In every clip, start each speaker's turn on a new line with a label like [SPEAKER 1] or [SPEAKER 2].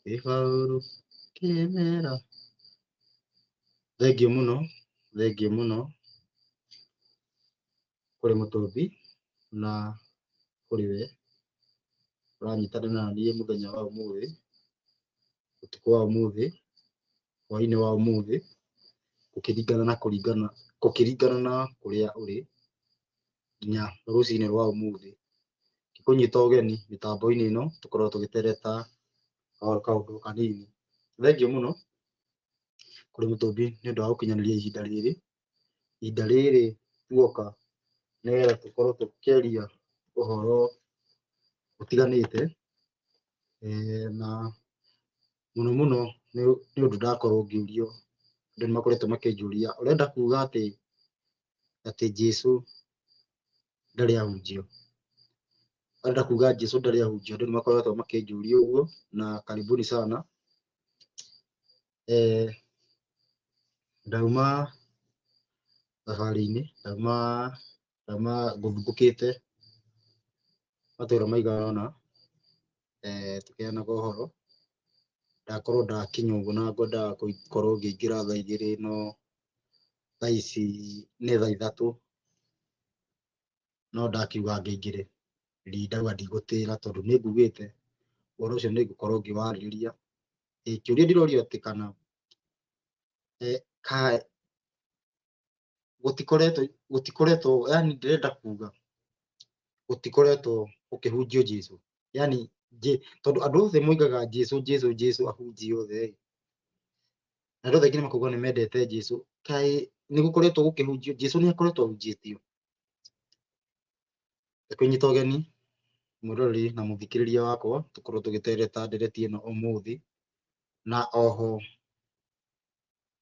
[SPEAKER 1] Kĩbaũrũ kĩmera. Thengiũ mũno, thengiũ mũno kũrĩ Mũtũmbi na kũrĩ we ũranyitanĩra na niĩ mũthenya wa ũmũthĩ, ũtukũ wa ũmũthĩ, hwaĩ-inĩ wa ũmũthĩ, gũkĩringana na kũringana gũkĩringana na kũrĩa ũrĩ, nginya rũcinĩ rwa ũmũthĩ. Ngĩkũnyita ũgeni mĩtambo-inĩ ĩno tũkorwo tũgĩtereta kaũndũ kanini. Thengiũ mũno kũrĩ Mũtũmbi nĩ ũndũ wa gũkinyanĩria ihinda rĩrĩ, ihinda rĩrĩ tuoka nĩgetha tũkorwo tũkĩaria ũhoro ũtiganĩte, na mũno mũno nĩ ũndũ ndakorwo ngĩũrio, andũ nĩ makoretwo makĩnjũria ũrenda kuga atĩ Jesũ ndarĩ ahunjio? Ũrenda kuga Jesũ ndarĩ ahunjio? Andũ nĩ makoretwo makĩnjũria ũguo na karibuni sana. Ndauma thabarĩ-inĩ, ndauma ngũthungũkĩte matũra maigana ũna, tũkĩheanaga ũhoro. Ndakorwo ndakinya ũguo na ngwendaga gũkorwo ngĩingĩra thaa igĩrĩ no thaa ici nĩ thaa ithatũ, no ndakiuga ngĩingĩre. Ndauga ndigũtĩra tondũ nĩ ngugĩte ũhoro ũcio nĩ ngũkorwo ngĩwarĩrĩria. Kĩũria ndĩrorio atĩ kana gũtikoretwo yani ndĩrenda kuga gũtikoretwo gũkĩhunjio Jesũ, yani tondũ andũ othe moigaga Jesũ Jesũ Jesũ ahunjia othe ĩ, na andũ othe nginya makauga nĩ mendete Jesũ, kaĩ nĩ gũkoretwo gũkĩhunjio Jesũ? Nĩ akoretwo ahunjĩtio? Ngũnyita ũgeni mwĩroreri na mũthikĩrĩria wakwa tũkorwo tũgĩtereta ndereti ĩno ũmũthĩ, na oho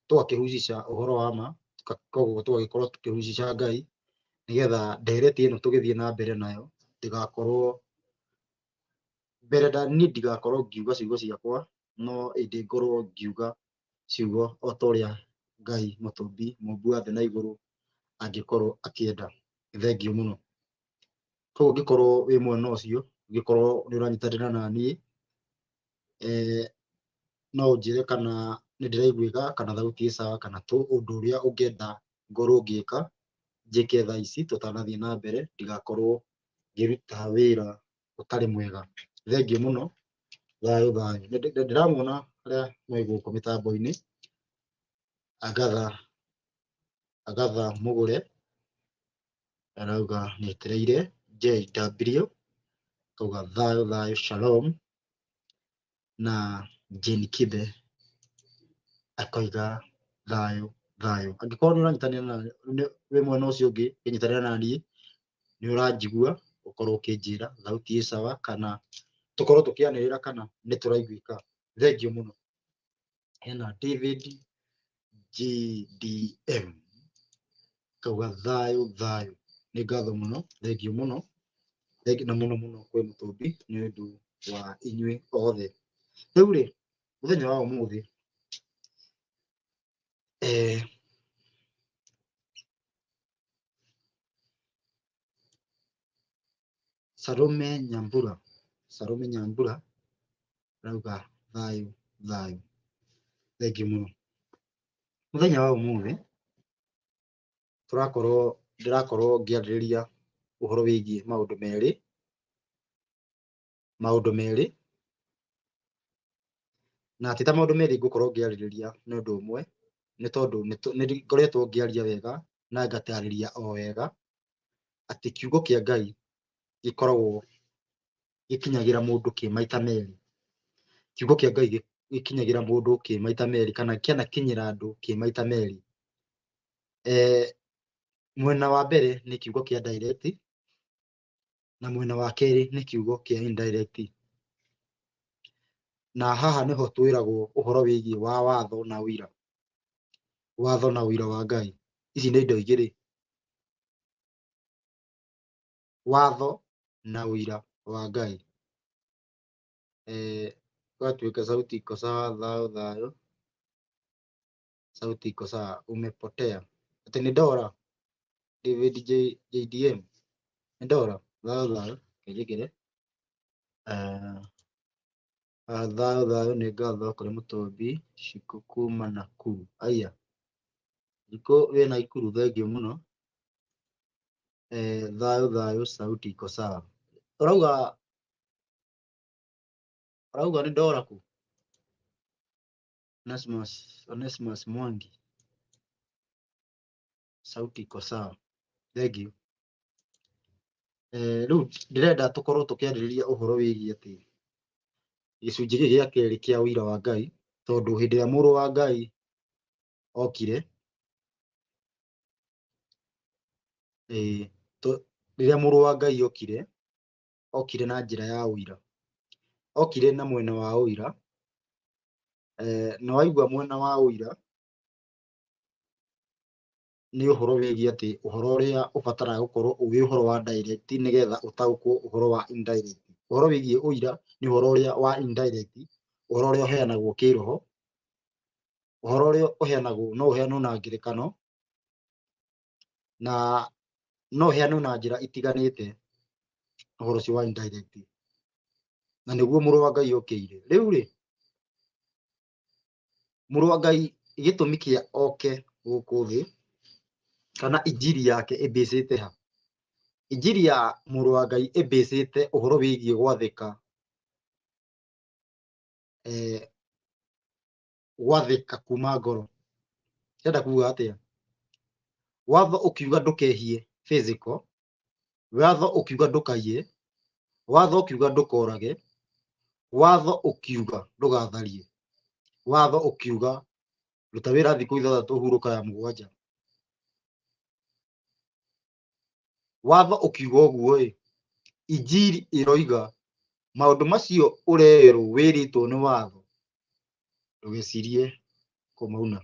[SPEAKER 1] tũgakĩhucica ũhoro wa ma, koguo tũgagĩkorwo tũkĩhucica Ngai nĩgetha ndereti ĩno tũgĩthiĩ na mbere nayo ndĩgakorwo mbere niĩ ndigakorwo ngiuga ciugo ciakwa, no ĩndĩ ngorwo ngiuga ciugo o ta ũrĩa Ngai mũtũmbi mũmbi wa thĩ na igũrũ angĩkorwo akĩenda. Thengiũ mũno. Koguo ũngĩkorwo wĩ mwena ũcio, ũngĩkorwo nĩ ũranyitanĩra na niĩ, no ũnjĩre kana nĩ ndĩraiguĩka, kana thauti ĩ sawa, kana ũndũ ũrĩa ũngĩenda ngorwo ngĩka njĩke thaa ici tũtanathiĩ na mbere, ndigakorwo ngĩruta wĩra ũtarĩ mwega. Thengiũ mũno, thayũ thayũ. Ndĩramuona arĩa me gũkũ mĩtambo-inĩ, Agatha, Agatha Mũgũre arauga nĩ etereire JW, akauga thayũ thayũ shalom, na Jane Kibe akoiga thayũ thayũ. Angĩkorwo nĩ ũranyitanĩra na wĩ mwena ũcio ũngĩ ũkĩnyitanĩra na niĩ, nĩ ũranjigua, ũkorwo ũkĩnjĩra thauti ĩ sawa, kana tũkorwo tũkĩanĩrĩra kana nĩ tũraiguĩka. Thengiũ mũno. Hena David GDM akauga thayũ thayũ. Nĩ ngatho mũno, thengiũ mũno, thengiũ na mũno mũno kwĩ Mũtũmbi nĩ ũndũ wa inyuĩ othe. Rĩu rĩ, mũthenya wa ũmũthĩ Salome Nyambura, Salome Nyambura arauga thayũ thayũ. Thengiũ mũno. Mũthenya wa ũmũthĩ tũrakorwo ndĩrakorwo ngĩarĩrĩria ũhoro wĩgiĩ maũndũ merĩ, maũndũ merĩ, na ti ta maũndũ merĩ ngũkorwo ngĩarĩrĩria nĩ ũndũ ũmwe, nĩ tondũ nĩ ngoretwo ngĩaria wega na ngatarĩria o wega atĩ kiugo kĩa Ngai gĩkoragwo gĩkinyagĩra mũndũ kĩ maita merĩ. Kiugo kĩa Ngai gĩkinyagĩra mũndũ kĩ maita merĩ, kana kĩanakinyĩra andũ kĩ maita merĩ. Mwena wa mbere nĩ kiugo kĩa direct, na mwena wa kerĩ nĩ kiugo kĩa indirect. Na haha nĩho twĩragwo ũhoro wĩgiĩ wa watho na ũira. Watho na ũira wa Ngai. Ici nĩ indo igĩrĩ. Watho na ũira wa Ngai. Gwatuĩka sauti iko sawa, thayũ thayũ. Sauti iko sawa, umepotea. Atĩ nĩ ndora David JDM. Nĩ ndora, thayũ thayũ, kĩnjĩkĩre. Thayũ thayũ, nĩ ngatho kũrĩ Mũtũmbi Shikũ kuma Nakuru. Aya, Shikũ wĩ Nakuru, thengiũ mũno. Thayũ thayũ, sauti iko sawa. Ũrauga ũrauga nĩ ndora kũ? Onesmus, Onesmus Mwangi, sauti iko sawa. Thengiũ. Rĩu ndĩrenda tũkorwo tũkĩarĩrĩria ũhoro wĩgiĩ atĩ gĩcunjĩ gĩkĩ gĩa kerĩ kĩa ũira wa Ngai, tondũ hĩndĩ ĩrĩa mũrũ wa Ngai okire, eh, rĩrĩa mũrũ wa Ngai okire, okire na njĩra ya ũira, okire na mwena wa ũira, na waigua mwena wa ũira nĩ ũhoro wĩgiĩ atĩ ũhoro ũrĩa ũbataraga gũkorwo wĩ ũhoro wa direct nĩgetha ũtaũkwo ũhoro wa indirect. Ũhoro wĩgiĩ ũira nĩ ũhoro ũrĩa wa indirect, ũhoro ũrĩa ũheanagwo kĩroho, ũhoro ũrĩa ũheanagwo no ũheanwo na ngerekano, na no ũheanwo na njĩra itiganĩte, ũhoro ũcio wa indirect, na nĩguo mũrũ wa Ngai okĩire. Rĩu rĩ, mũrũ wa Ngai gĩtũmi kĩa oke gũkũ thĩ kana injiri yake ĩmbĩcĩte ha? Injiri ya mũrũ wa Ngai ĩmbĩcĩte ũhoro wĩgiĩ gwathĩka, gwathĩka kuma ngoro. Ndĩrenda kuga atĩa? Watho ũkiuga ndũkehie physical, watho ũkiuga ndũkaiye, watho ũkiuga ndũkorage, watho ũkiuga ndũgatharie, watho ũkiuga ruta wĩra thikũ ithathatũ hurũka ya mũgwanja. Watho ũkiuga ũguo ĩ, injiri ĩroiga maũndũ macio ũrerwo wĩrĩtwo nĩ watho ndũgecirie kũmauna.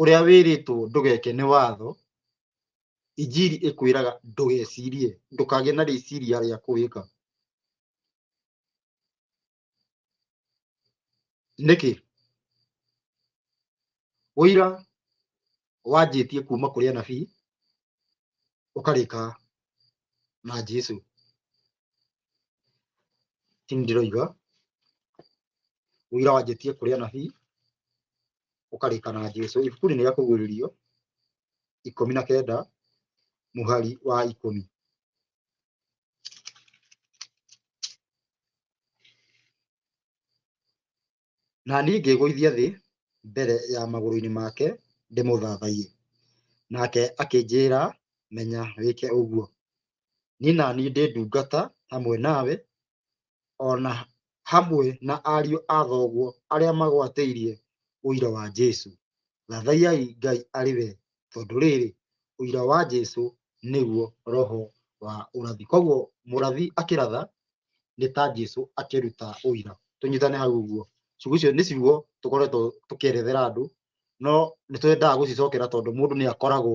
[SPEAKER 1] Ũrĩa wĩrĩtwo ndũgeke nĩ watho, injiri ĩkwĩraga ndũgecirie, ndũkagĩe na rĩciria rĩa kũwĩka. Nĩkĩ? Ũira wanjĩtie kuma kũrĩ anabii ũkarĩka na Jesu. Ti ndĩroiga, ũira wanjĩtie kũrĩ anabii ũkarĩka na Jesu. Ibuku-inĩ rĩa Kũguũrĩrio 19 mũhari wa 10. Na niĩ ngĩĩgũithia thĩ mbere ya magũrũ-inĩ make ndĩmũthathaiye. Nake akĩnjĩra, menya wĩke ũguo. Niĩ na niĩ ndĩ ndungata hamwe nawe, o na hamwe na ariũ a thoguo arĩa magwatĩirie ũira wa Jesu. Thathaiyai Ngai arĩ we, tondũ rĩrĩ, ũira wa Jesu nĩguo roho wa ũrathi. Koguo mũrathi akĩratha nĩ ta Jesu akĩruta ũira. Tũnyitane hau ũguo. Ciugo icio nĩ ciugo tũkoretwo tũkĩerethera andũ, no nĩ twendaga gũcicokera tondũ mũndũ nĩ akoragwo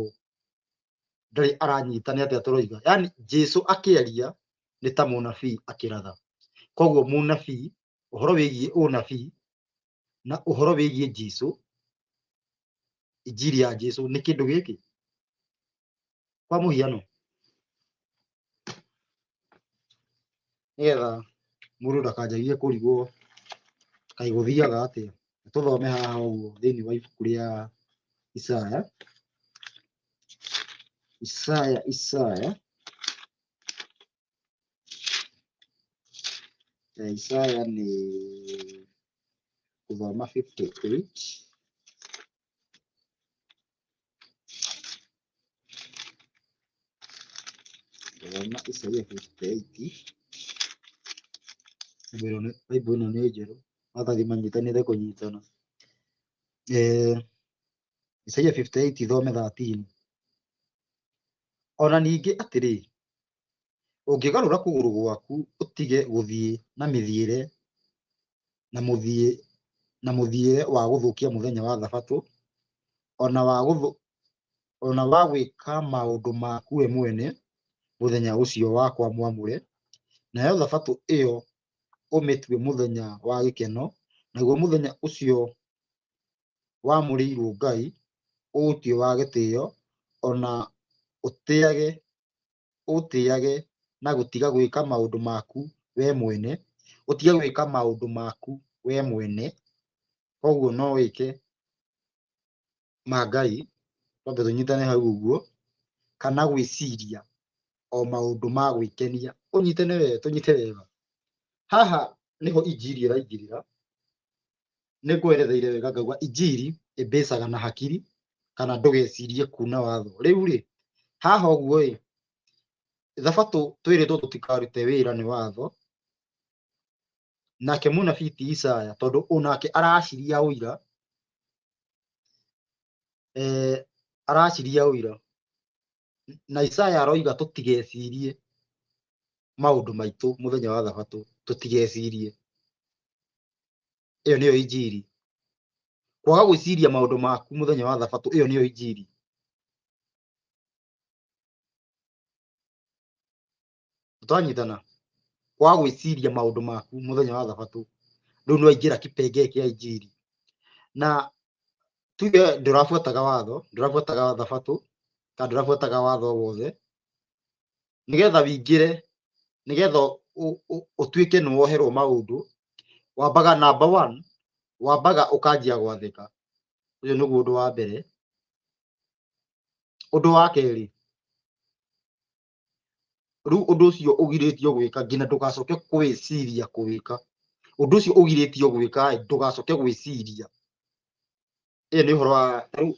[SPEAKER 1] ndarĩ aranyita nĩ atĩa tũroiga. Yaani Jesu akĩaria nĩ ta mũnabii akĩratha. Koguo mũnabii, ũhoro wĩgiĩ ũnabii na ũhoro wĩgiĩ Jesu, injiri ya Jesu nĩ kĩndũ gĩkĩ. Kwa mũhiano, nĩgetha mũndũ ndakanjagie kũrigwo kaĩ gũthiaga atĩa, tũthome haha ũguo thĩinĩ wa ibuku rĩa Isaya. Isaya, Isaya. Isaya nĩ gũthoma 58. Gũthoma Isaya 58. Bible ĩno nĩ njerũ, maratathi manyitanĩte kũnyitana. Isaya 58 thome 13. Ona ningĩ atĩrĩ, ũngĩgarũra kũgũrũ gwaku ũtige gũthiĩ na mĩthiĩre na mũthiĩ na mũthiĩre wa gũthũkia mũthenya wa thabatũ, ona wa gwĩka maũndũ maku we mwene mũthenya ũcio wakwa mwamũre, nayo thabatũ ĩyo ũmĩtue mũthenya wa gĩkeno, naguo mũthenya ũcio wamũrĩirwo Ngai ũũtue wa gĩtĩo, ona ũtĩage na gũtiga gwĩka maũndũ maku we mwene, Ũtige gwĩka maũndũ maku we mwene, koguo no wĩke ma Ngai, twambe tũnyitane hau ũguo, kana gwĩciria o maũndũ ma gwĩkenia. Ũnyitane wega, tũnyite wega. Haha nĩho injiri ĩraingĩrĩra. Nĩ ngweretheire wega ngauga injiri ĩmbĩcaga na hakiri kana ndũgecirie kuna watho. Rĩu rĩ, haha ũguo ĩ, thabatũ twĩrĩtwo tũtikarute wĩra nĩ watho, nake mũnabii ti Isaya tondũ onake araciria ũira, araciria ũira na Isaya aroiga tũtigecirie maũndũ maitũ mũthenya wa thabatũ, tũtigecirie. Ĩyo nĩyo injiri. Kwaga gwĩciria maũndũ maku mũthenya wa thabatũ, ĩyo nĩyo injiri. Twanyitana? Kwaga gwĩciria maũndũ maku mũthenya wa thabatũ, rĩu nĩ waingĩra kipengee kĩa injiri. Na tuge ndũrabuataga watho, ndũrabuataga thabatũ, kana ndũrabuataga watho wothe, nĩgetha wĩingĩre, nĩgetha ũtuĩke nĩ woherwo maũndũ, wambaga number one, wambaga ũkanjia gwathĩka. Ũcio nĩguo ũndũ wa mbere. Ũndũ wa kerĩ, rĩu ũndũ ũcio ũgirĩtio gwĩka nginya ndũgacoke kwĩciria kũwĩka. Ũndũ ũcio ũgirĩtio gwĩka ndũgacoke gwĩciria. Ĩyo nĩ ũhoro wa rĩu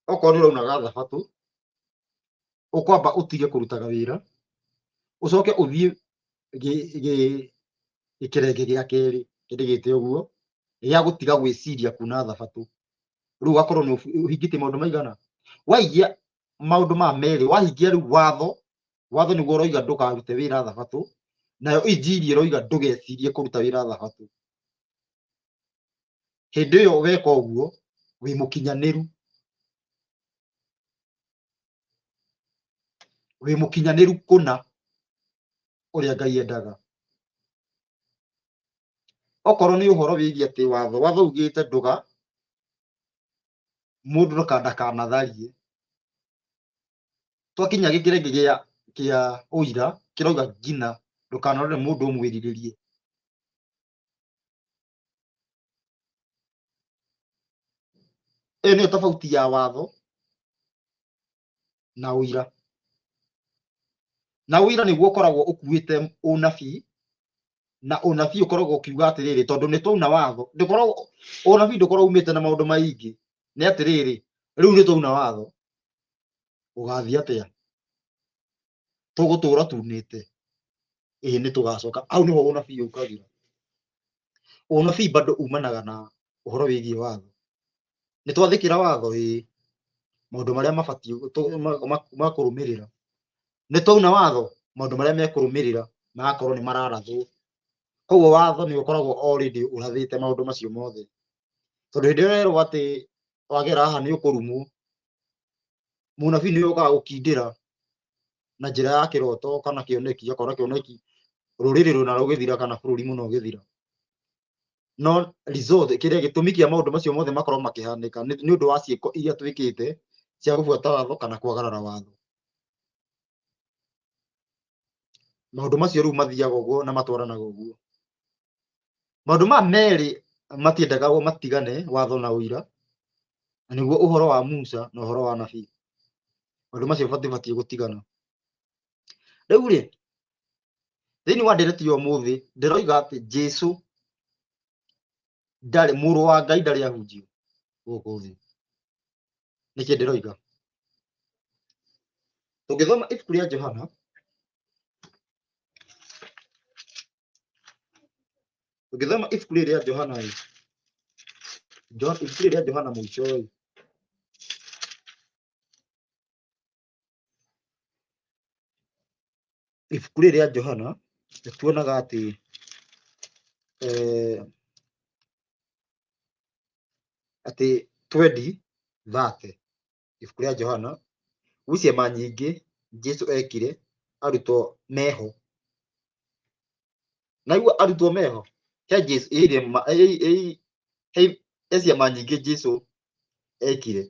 [SPEAKER 1] okorwo nĩ ũraunaga thabatũ, ũkwamba ũtige kũrutaga wĩra, ũcoke ũthiĩ gĩkerenge gĩa kerĩ, kĩndĩgĩte ũguo, gĩa gũtiga gwĩciria kuna thabatũ. Rĩu ũgakorwo nĩ ũhingĩtie maũndũ maigana. Wahingia maũndũ maya merĩ, wahingia rĩu watho, watho nĩguo ũroiga ndũkarute wĩra thabatũ, nayo injiri ĩroiga ndũgecirie kũruta wĩra thabatũ. Hĩndĩ ĩyo weka ũguo, wĩ mũkinyanĩru. Wĩ mũkinyanĩru kũna ũrĩa Ngai endaga. Okorwo nĩ ũhoro wĩgiĩ atĩ watho, watho ugĩte ndũga, mũndũ ndakanatharie. Twakinya gĩkĩrenge kĩa ũira, kĩrauga nginya ndũkanarore mũndũ ũmwĩrirĩrie. Ĩyo nĩyo tofauti ya watho na ũira. Na ũira nĩguo ũkoragwo ũkuĩte ũnabii, na ũnabii ũkoragwo ũkiuga atĩrĩrĩ, tondũ nĩ twauna watho, ndũkoragwo, ũnabii ndũkoragwo umĩte na maũndũ maingĩ, nĩ atĩrĩrĩ, rĩu nĩ twauna watho, ũgathiĩ atĩa? Tũgũtũra tunĩte, ĩĩ nĩ tũgacoka. Hau nĩho ũnabii ũkagĩra. Ũnabii bado umanaga na ũhoro wĩgiĩ watho. Nĩ twathĩkĩra watho, ĩĩ, maũndũ marĩa mabatiĩ ma kũrũmĩrĩra. Nĩ twauna watho, maũndũ marĩa mekũrũmĩrĩra magakorwo nĩ mararathwo. Koguo watho nĩ ũkoragwo already ũrathĩte maũndũ macio mothe. Tondũ hĩndĩ ĩrĩa ũrerwo atĩ wagera haha nĩ ũkũrumwo, mũnabii nĩ ũkaga gũkindĩra na njĩra ya kĩroto kana kĩoneki, akona kĩoneki rũrĩrĩ rũna rũgĩthira kana bũrũri mũna ũgĩthira. No result, kĩrĩa gĩtũmi kĩa maũndũ macio mothe makorwo makĩhanĩka nĩ ũndũ wa ciĩko iria twĩkĩte cia gũbuata watho kana kwagarara watho. Maũndũ macio rĩu mathiaga ũguo na matwaranaga ũguo. Maũndũ maya merĩ matiendaga matigane, watho na ũira, na nĩguo ũhoro wa Musa na ũhoro wa nabii. Maũndũ macio matibatiĩ gũtigana. Rĩu rĩ, thĩinĩ wa ndereti ya ũmũthĩ ndĩroiga atĩ Jesu ndarĩ mũrũ wa Ngai, ndarĩ ahunjio gũkũ thĩ. Nĩkĩ ndĩroiga? Tũngĩthoma ibuku rĩa Johana, tũngĩthoma ibuku rĩrĩ rĩa Johana ĩ, ibuku rĩrĩ rĩa Johana mũico ĩ, ibuku rĩrĩ rĩa Johana nĩ tuonaga atĩ atĩ twendi thate, ibuku rĩa Johana, gwĩ ciama nyingĩ Jesu ekire arutwo meho. Naigua arutwo meho, he Jesu ĩrĩ ma, he, he ciama nyingĩ Jesu ekire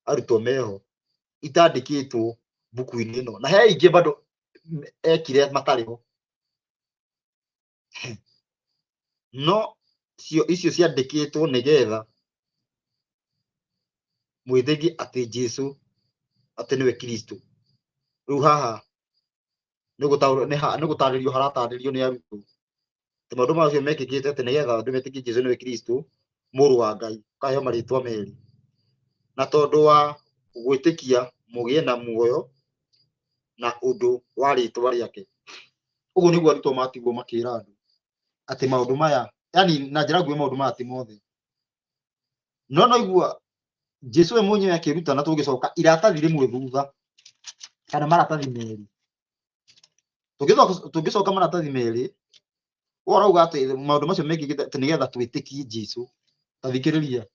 [SPEAKER 1] arutwo meho itandĩkĩtwo buku-inĩ ĩno, na he ingĩ bado ekire matarĩ ho. No cio icio ciandĩkĩtwo nĩgetha mwĩtĩkie atĩ Jesu atĩ nĩwe Kristo. Rĩu haha nĩ gũtarĩrio haratarĩrio nĩ arutwo atĩ maũndũ macio mekĩkĩte atĩ nĩgetha andũ metĩkie Jesu nĩwe Kristo mũrũ wa Ngai, ũkaheo marĩtwa merĩ. Na tondũ wa gwĩtĩkia mũgĩe na muoyo na ũndũ wa rĩtwa rĩake. Ũguo nĩguo arutwo matigwo makĩra andũ atĩ maũndũ maya, yani na njĩra nguhĩ maũndũ maya ti mothe. No noigua Jesu we mwenyewe akĩrutana tũgĩcoka iratathi rĩmwe thutha kana maratathi merĩ. Tũngĩcoka maratathi merĩ, we ũrauga atĩ maũndũ macio mekĩkĩte atĩ nĩgetha twĩtĩkie Jesu. Ta thikĩrĩria.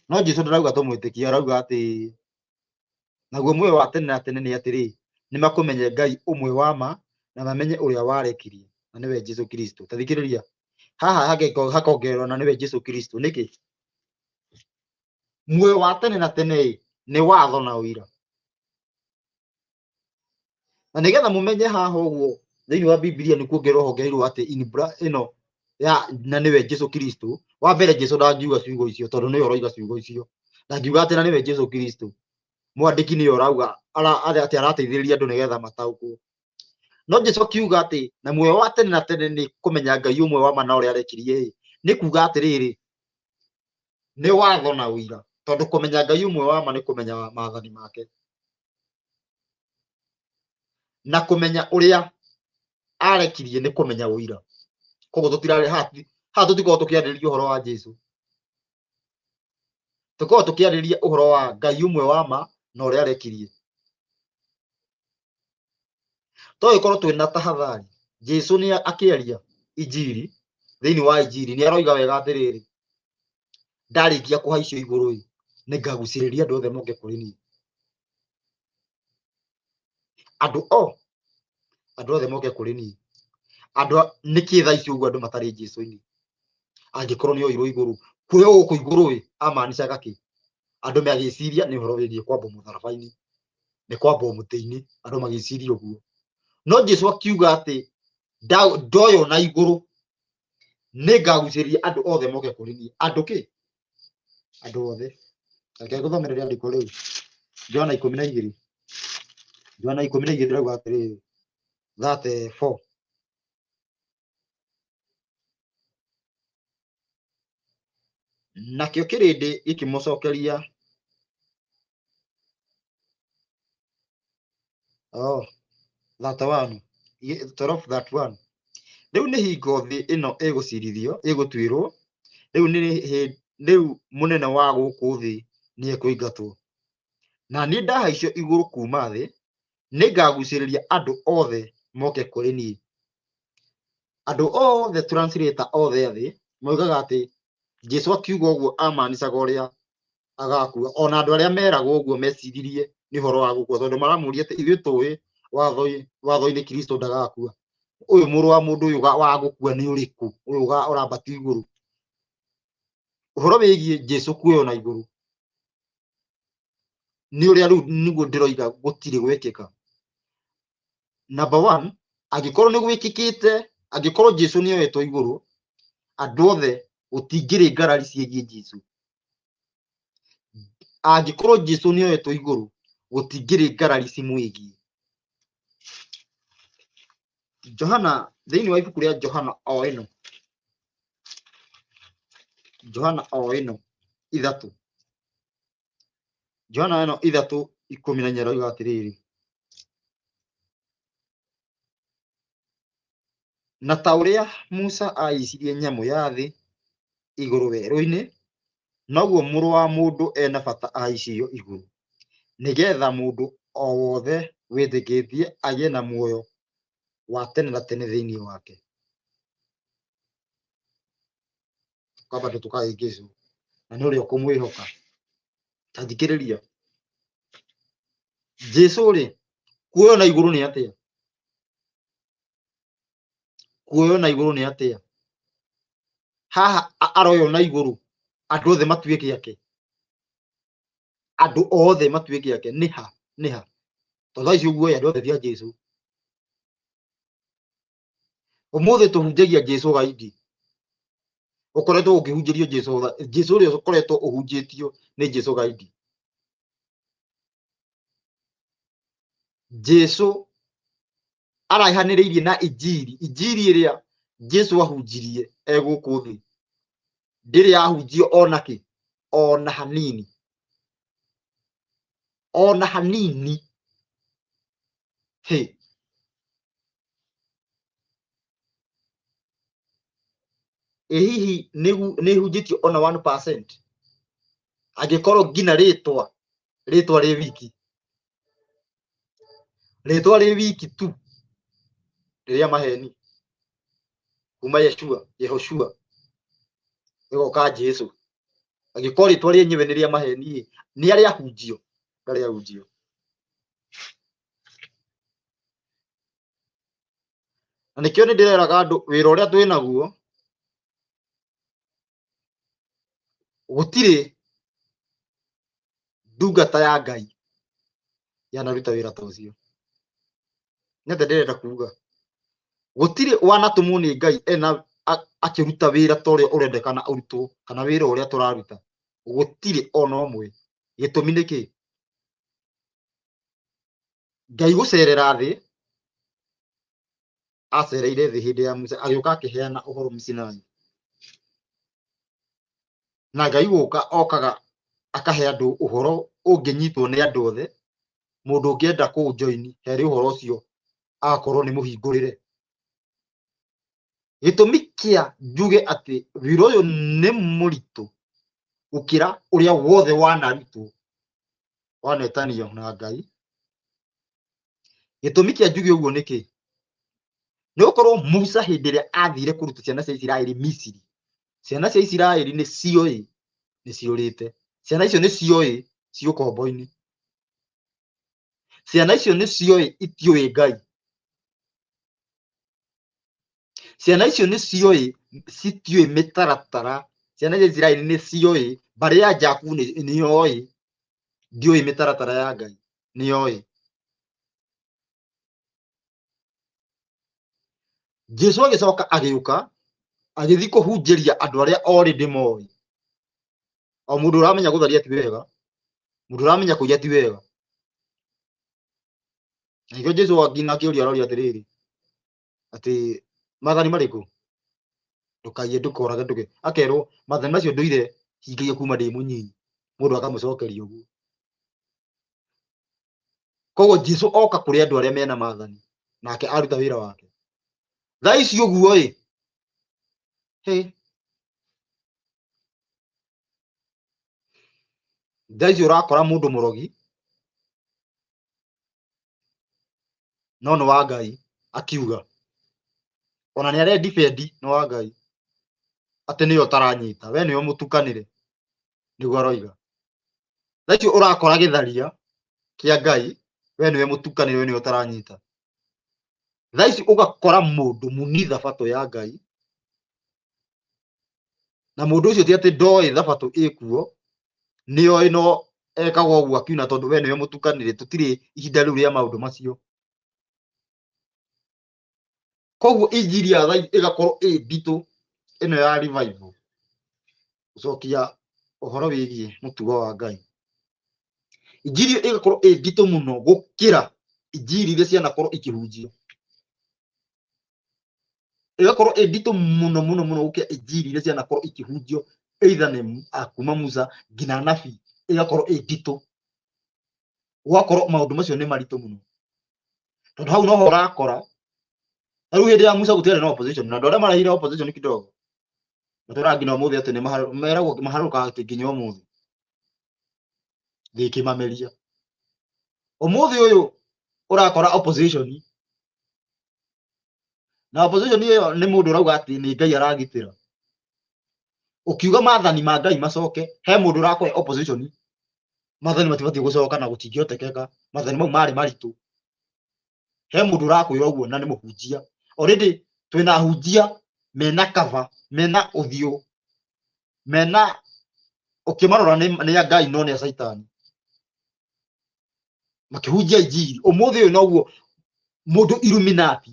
[SPEAKER 1] No Jesu ndarauga tũmwĩtĩkie, arauga atĩ naguo muoyo wa tene na tene nĩ atĩrĩ, nĩ makũmenye Ngai ũmwe wa ma na mamenye ũrĩa warekirie, na nĩwe Jesu Kristo. Ta thikĩrĩria. Haha hakongererwo na nĩwe Jesu Kristo. Nĩkĩ? Muoyo wa tene na tene ĩ, nĩ watho na ũira. Na nĩgetha mũmenye haha ũguo thĩinĩ wa Bibilia nĩ kuongererwo hongereirwo atĩ in ĩno ya na nĩwe Jesu Kristo. Wa mbere Jesu ndangiuga ciugo icio tondũ nĩwe ũroiga ciugo icio. Ndangiuga atĩ na nĩwe Jesu Kristo. Mwandĩki nĩwe ũrauga atĩ arateithĩrĩria andũ nĩgetha mataũkwo. No Jesu akiuga atĩ na muoyo wa tene na tene nĩ kũmenya Ngai ũmwe wa ma na ũrĩa arekirie ĩ, nĩ kuga atĩrĩrĩ, nĩ watho na ũira, tondũ kũmenya Ngai ũmwe wa ma nĩ kũmenya maathani make na kũmenya ũrĩa arekirie nĩ kũmenya ũira. Koguo tũtirarĩ haha tũtikoragwo tũkĩarĩrĩria ũhoro wa Jesu, tũkoragwo tũkĩarĩrĩria ũhoro wa Ngai ũmwe wa ma na ũrĩa arekirie. Togĩkorwo twĩna tahadhari, Jesu nĩ akĩaria injiri, thĩinĩ wa injiri nĩ aroiga wega atĩrĩrĩ, ndarĩkia kũhaicio igũrũ ĩ, nĩ ngagucĩrĩria andũ othe moke kũrĩ niĩ. Andũ o andũ othe moke kũrĩ niĩ. Andũ nĩkĩ thaa ici ũguo andũ matarĩ Jesu-inĩ? Angĩkorwo nĩ oirwo igũrũ, kuoywo gũkũ igũrũ ĩ, amanicaga kĩ? Andũ magĩciria nĩ ũhoro wĩgiĩ kwambwo mũtharaba-inĩ, nĩ kwambwo mũtĩ-inĩ, andũ magĩciria ũguo. No Jesu akiuga atĩ ndoywo na igũrũ nĩ ngagucĩrĩria andũ othe moke kũrĩ niĩ. Andũ kĩ? Andũ othe. Reke ngũthomere rĩandĩko rĩu. Johana ikũmi na igĩrĩ. Johana ikũmi na igĩrĩ rauga atĩrĩrĩ, 34. Nakĩo kĩrĩndĩ gĩkĩmũcokeria, oh, 31, 12:31. Rĩu nĩ hingo thĩ ĩno ĩgũcirithio, ĩgũtuĩrwo, rĩu nĩ rĩu mũnene wa gũkũ thĩ nĩ ekũingatwo. Na niĩ ndahaicio igũrũ kuuma thĩ, nĩngagucĩrĩria andũ othe moke kũrĩ niĩ. Andũ othe translator othe a thĩ moigaga atĩ Jesu akiuga ũguo amanicaga ũrĩa agakua. Ona andũ arĩa meragwo ũguo meciririe nĩ ũhoro wa gũkua, tondũ maramũria atĩ ithuĩ tũĩ watho-inĩ Kristo ndagakua. Ũyũ mũrũ wa mũndũ ũyũ wa gũkua nĩ ũrĩkũ? Ũyũ ũrambatio igũrũ. Ũhoro wĩgiĩ Jesu kuoywo na igũrũ nĩ ũrĩa rĩu nĩguo ndĩroiga gũtirĩ gwekĩka. Number one, angĩkorwo nĩ gwĩkĩkĩte, angĩkorwo Jesu nĩ oetwo igũrũ, andũ othe gũtingĩrĩ ngarari ciĩgiĩ Jesu. Angĩkorwo Jesu nĩ oetwo igũrũ, gũtingĩrĩ ngarari cimwĩgiĩ. Johana, thĩinĩ wa ibuku rĩa Johana o ĩno, Johana o ĩno ithatũ, Johana ĩno ithatũ ikũmi na inya ĩroiga atĩrĩrĩ, na ta ũrĩa Musa aicirie nyamũ ya thĩ igũrũ werũ-inĩ, noguo mũrũ wa mũndũ ena bata ahaicio igũrũ, nĩgetha mũndũ o wothe wĩtĩkĩtie agĩe na muoyo wa tene na tene thĩinĩ wake. Kwamba tũkahĩngĩcwo na nĩ ũrĩa ũkũmwĩhoka. Ta thikĩrĩria, Jesu rĩ, kuoywo na igũrũ nĩ atĩa? Kuoywo na igũrũ nĩ atĩa? Haha aroywo na igũrũ andũ othe matuĩke ake, andũ othe matuĩke ake. Nĩ ha? Nĩ ha? Tondũ thaa ici ũguo andũ othe ti a Jesu. Ũmũthĩ tũhunjagia Jesu gaidi. Ũkoretwo ũkĩhunjĩrio Jesu, Jesu ũrĩa ũkoretwo ũhunjĩtio nĩ Jesu gaidi. Jesu araihanĩrĩirie na injiri, injiri ĩrĩa Jesu ahunjirie e gũkũ thĩ ndĩrĩ yahunjio ona kĩ, ona hanini, ona hanini. Hĩ, ĩ hihi nĩ ĩhunjĩtio ona 1%? Angĩkorwo nginya rĩtwa, rĩtwa rĩ wiki, rĩtwa rĩ wiki tu rĩrĩa maheni kuma Yeshua, Yehoshua ĩgoka Jesu. Angĩkorwo rĩtwa rĩenyewe nĩ rĩa maheni ĩ, nĩ arĩa ahunjio, ndarĩ ahunjio. Na nĩkĩo nĩ ndĩreraga andũ wĩra ũrĩa twĩ naguo gũtirĩ ndungata ya Ngai yanaruta wĩra ta ũcio. Nĩ atĩa ndĩrenda kuga? Gũtirĩ wanatũmwo nĩ Ngai ena akĩruta wĩra ta ũrĩa ũrendekana ũrutwo, kana wĩra ũrĩa tũraruta. Gũtirĩ ona ũmwe. Gĩtũmi nĩ kĩ? Ngai gũcerera thĩ, acereire thĩ hĩndĩ ya Musa, agĩũka akĩheana ũhoro Sinai. Na Ngai gũka okaga akahe andũ ũhoro ũngĩnyitwo nĩ andũ othe, mũndũ ũngĩenda kũũjoini harĩ ũhoro ũcio agakorwo nĩ mũhingũrĩre. Gĩtũmi kĩa njuge atĩ wĩra ũyũ nĩ mũritũ gũkĩra ũrĩa wothe wanarutwo, wanetanio na Ngai. Gĩtũmi kĩa njuge ũguo nĩ kĩ? Nĩ gũkorwo Musa hĩndĩ ĩrĩa athire kũruta ciana cia Isiraeli Misiri, ciana cia Isiraeli nĩ cioĩ nĩ ciũrĩte. Ciana icio nĩ cioĩ ciĩ ũkombo-inĩ. Ciana icio nĩ cioĩ itiũĩ Ngai. Ciana icio nĩ cioĩ citiũĩ mĩtaratara. Ciana cia Isiraeli nĩ cioĩ, mbarĩ ya Jakubu nĩ yoĩ, ndĩũĩ mĩtaratara ya Ngai, nĩ yoĩ. Jesu agĩcoka agĩũka agĩthiĩ kũhunjĩria andũ arĩa already moĩ. O mũndũ ũramenya gũtharia ti wega, mũndũ ũramenya kũiya ti wega. Na nĩkĩo Jesu nginya akĩũria aroria atĩrĩrĩ, atĩ maathani marĩkũ? Ndũkaiye, ndũkorage, ndũke. Akerwo maathani macio ndũire hingagia kuma ndĩ mũnyinyi. Mũndũ akamũcokeria ũguo. Koguo Jesu oka kũrĩ andũ arĩa mena maathani, nake aruta wĩra wake. Thaa ici ũguo ĩ, hĩ, thaa ici ũrakora mũndũ mũrogi no nĩ wa Ngai akiuga, ona nĩ aredifendi nĩ wa Ngai, atĩ nĩwe ũtaranyita, we nĩwe mũtukanĩre, nĩguo aroiga. Thaa ici ũrakora gĩtharia kĩa Ngai, we nĩwe mũtukanĩre, we nĩwe ũtaranyita. Thaa ici ũgakora mũndũ muni thabatũ ya Ngai, na mũndũ ũcio ti atĩ ndoĩ thabatũ ĩkuo, nĩoĩ no ekaga ũguo akiuna tondũ we nĩwe mũtukanĩre, tũtirĩ ihinda rĩu rĩa maũndũ macio. Koguo injiri ya thaa ici ĩgakorwo ĩ nditũ, ĩno ya revival, gũcokia ũhoro wĩgiĩ mũtugo wa Ngai. Injiri ĩyo ĩgakorwo ĩ nditũ mũno gũkĩra injiri iria cianakorwo ikĩhunjio. Ĩgakorwo ĩ nditũ mũno mũno mũno gũkĩra injiri iria cianakorwo ikĩhunjio either nĩ kuma Musa nginya anabii, ĩgakorwo ĩ nditũ. Gũgakorwo maũndũ macio nĩ maritũ mũno. Tondũ hau noho ũrakora, ta rĩu hĩndĩ ya Musa gũtiarĩ na opposition, na andũ arĩa marehire opposition kidogo, matũraga nginya ũmũthĩ atĩ nĩ meragwo maharũrũkaga atĩ nginya ũmũthĩ. Thĩ ĩkĩmameria. Ũmũthĩ ũyũ ũrakora opposition, na opposition ĩyo nĩ mũndũ ũrauga atĩ nĩ Ngai aragitĩra. Ũkiuga maathani ma Ngai macoke, he mũndũ ũrakũhe opposition, maathani matibatiĩ gũcoka na gũtingĩhotekeka, maathani mau marĩ maritũ. He mũndũ ũrakwĩra ũguo na nĩ mũhunjia. Already twĩna ahunjia mena cover, mena ũthiũ, mena ũkĩmarora nĩ a Ngai no nĩ a Caitani. Makĩhunjia injiri. Ũmũthĩ ũyũ noguo mũndũ Illuminati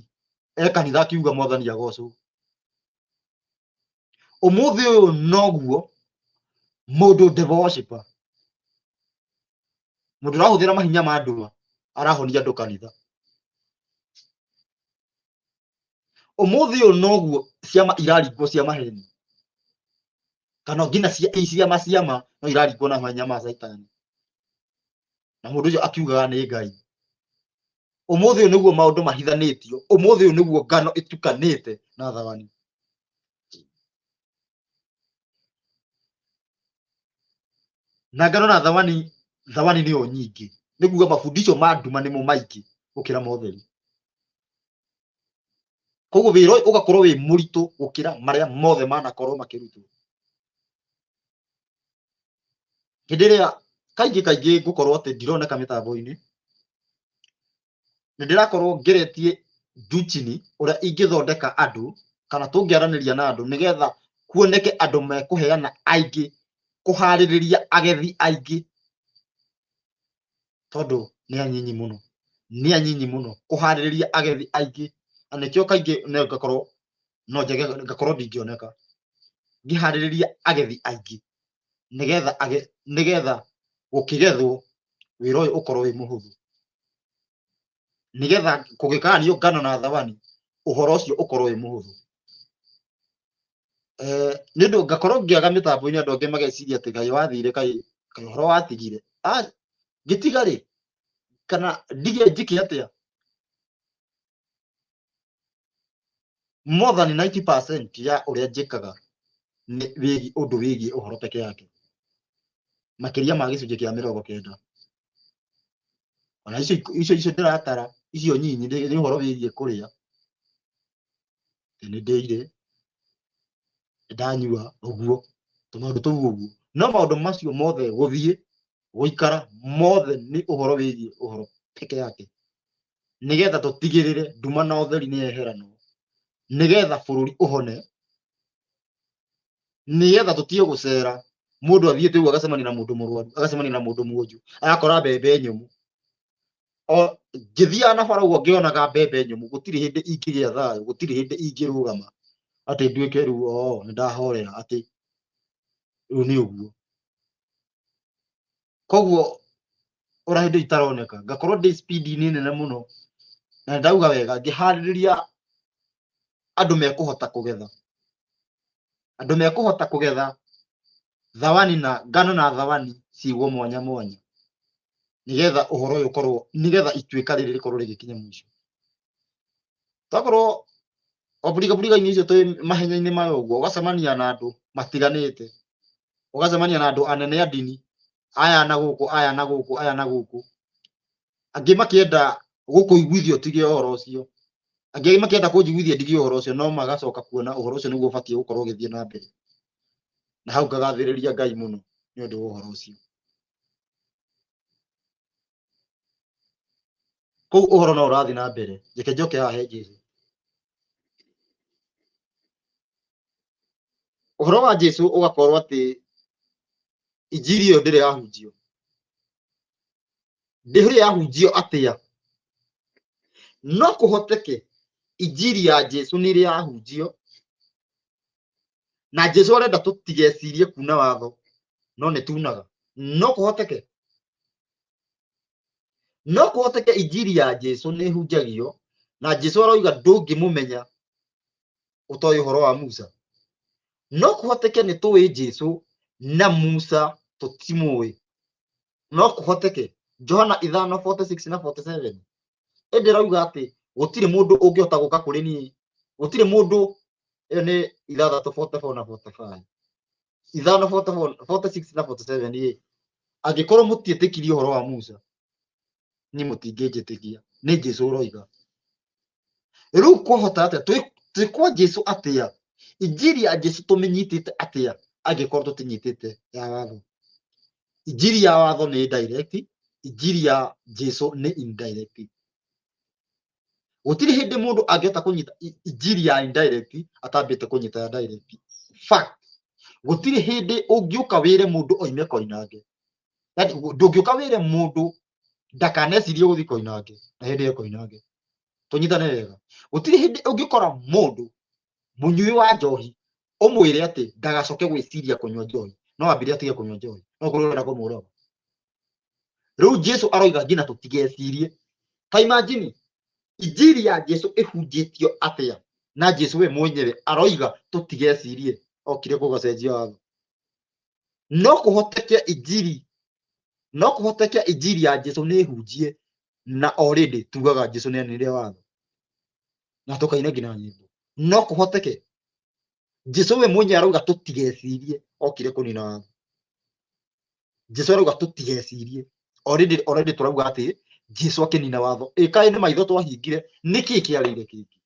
[SPEAKER 1] e kanitha akiuga mwathani agocwo. Ũmũthĩ ũyũ noguo mũndũ devil worshiper, mũndũ ũrahũthĩra mahinya ma nduma arahonia andũ kanitha. Ũmũthĩ ũyũ noguo ciama iraringwo cia maheni, kana nginya ciama ciama no iraringwo na mahinya ma Caitani, na mũndũ ũcio akiugaga nĩ Ngai. Ũmũthĩ ũyũ nĩguo maũndũ mahithanĩtio, ũmũthĩ ũyũ nĩguo ngano ĩtukanĩte na thawani. Na ngano na thawani, thawani nĩyo nyingĩ, nĩ kuga mabundisho ma nduma nĩmo maingĩ gũkĩra motheri. Koguo wĩra ũyũ ũgakorwo wĩ mũritũ gũkĩra marĩa mothe manakorwo makĩrutwo. Hĩndĩ ĩrĩa kaingĩ kaingĩ ngũkorwo atĩ ndironeka mĩtambo-inĩ, nĩ ndĩrakorwo ngeretie juu chini ũrĩa ingĩthondeka andũ kana tũngĩaranĩria na andũ nĩgetha kuoneke andũ mekũheana aingĩ, kũharĩrĩria agethi aingĩ, tondũ nĩ anyinyi mũno, nĩ anyinyi mũno kũharĩrĩria agethi aingĩ. Na nĩkĩo kaingĩ no ngakorwo no njage ngakorwo ndingĩoneka ngĩharĩrĩria agethi aingĩ nĩgetha nĩgetha gũkĩgethwo wĩra ũyũ ũkorwo wĩ mũhũthũ, nĩgetha kũgĩkaanio ngano na thawani ũhoro ũcio ũkorwo wĩ mũhũthũ. Nĩ ũndũ ngakorwo ngĩaga mĩtambo-inĩ andũ angĩ mageciria atĩ Ngai wathire, kaĩ kaĩ ũhoro watigire. Ngĩtiga rĩ, kana ndige njĩke atĩa? More than 90% ya ũrĩa njĩkaga nĩ wĩgiĩ ũndũ wĩgiĩ ũhoro peke yake, makĩria ma gĩcunjĩ kĩa 90. Ona icio icio icio ndĩratara icio nyinyi nĩ ũhoro wĩgiĩ kũrĩa, nĩ ndĩire, ndanyua, ũguo tũmaũndũ tũu ũguo. No maũndũ macio mothe gũthiĩ gũikara mothe nĩ ũhoro wĩgiĩ ũhoro peke yake, nĩgetha tũtigĩrĩre nduma na ũtheri nĩ yeheranwo, nĩgetha bũrũri ũhone, nĩgetha tũtige gũcera mũndũ athiĩte ũguo agacemania na mũndũ mũrwaru, agacemania na mũndũ mwonju, agakora mbembe nyũmũ. O ngĩthiaga na bara ũguo ngĩonaga mbembe nyũmũ, gũtirĩ hĩndĩ ingĩgĩa thayũ, gũtirĩ hĩndĩ ingĩrũgama atĩ nduĩke rĩu o nĩ ndahorera atĩ rĩu nĩ ũguo. Koguo ona hĩndĩ itaroneka ngakorwo ndĩ speed-inĩ nene mũno, na ndauga wega ngĩharĩrĩria andũ mekũhota kũgetha, andũ mekũhota kũgetha thawani na ngano na thawani cigwo mwanya mwanya, nĩgetha ũhoro ũyũ ũkorwo, nĩgetha ituĩka rĩrĩ rĩkorwo rĩgĩkinya mũico. Twakorwo o buriga-inĩ icio twĩ mahenya-inĩ maya ũguo, ũgacemania na andũ matiganĩte, ũgacemania na andũ anene a ndini, aya na gũkũ, aya na gũkũ, aya na gũkũ, angĩ makĩenda gũkũiguithia ũtige ũhoro ũcio, angĩ makĩenda kũnjiguithia ndige ũhoro ũcio, no magacoka kuona ũhoro ũcio nĩguo ũbatiĩ gũkorwo ũgĩthiĩ na mbere. Na hau ngagathĩrĩria Ngai mũno nĩ ũndũ wa ũhoro ũcio. Kũu ũhoro no ũrathiĩ na mbere. Reke njoke haha he Jesũ. Ũhoro wa Jesũ ũgakorwo atĩ injiri ĩyo ndĩrĩ yahunjio. Ndĩrĩ yahunjio atĩa? No kũhoteke injiri ya Jesũ nĩ ĩrĩ yahunjio, na Jesũ arenda tũtigecirie kuna watho, no nĩ tunaga. No kũhoteke, no kũhoteke injiri ya Jesũ nĩ ĩhunjagio, na Jesũ aroiga ndũngĩmũmenya ũtoĩ ũhoro wa Musa. No kũhoteke nĩ tũĩ Jesũ na Musa tũtimũĩ. No kũhoteke Johana 5:46 na 47 ĩndĩ ĩrauga atĩ gũtirĩ mũndũ ũngĩhota gũka kũrĩ niĩ, gũtirĩ mũndũ, ĩyo nĩ 6:44 na 45, 5:44, 46 na 47 ĩ, angĩkorwo mũtiĩtĩkirie ũhoro wa Musa, niĩ mũtingĩnjĩtĩkia. Nĩ Jesũ ũroiga. Rĩu kwahota atĩa twĩ kwa Jesũ atĩa? Injiri ya Jesũ tũmĩnyitĩte atĩa angĩkorwo tũtinyitĩte ya watho? Injiri ya watho nĩ direct, injiri ya Jesũ nĩ indirect. Gũtirĩ hĩndĩ mũndũ angĩhota kũnyita injiri ya indirect atambĩte kũnyita ya direct. Fact, gũtirĩ hĩndĩ ũngĩũka wĩre mũndũ oime Koinange, yani ndũngĩũka wĩre mũndũ ndakanecirie gũthiĩ Koinange na hĩndĩ ĩyo Koinange. Tũnyitane wega, gũtirĩ hĩndĩ ũngĩkora mũndũ mũnyui wa njohi Ũmwĩre atĩ ndagacoke gwĩciria kũnyua njohi, no ambire atige kũnyua njohi, no ũkorwo ũrenda kũmũraga. Rĩu Jesu aroiga nginya tũtigecirie. Ta imagine injiri ya Jesu ĩhunjĩtio atĩa na Jesu we mwenyewe aroiga tũtigecirie, okire kũgacenjia watho. No kũhoteke injiri, no kũhoteke injiri ya Jesu nĩ ĩhunjie na already tugaga Jesu nĩ aninire watho na tũkaina nginya nyĩmbo. No kũhoteke Jesu we mwenyewe arauga tũtigecirie, okire kũnina watho. Jesu arauga tũtigecirie, already already tũrauga atĩ Jesu akĩnina watho. Ĩ kaĩ nĩ maitho twahingire, nĩkĩ kĩarĩire kĩngĩ?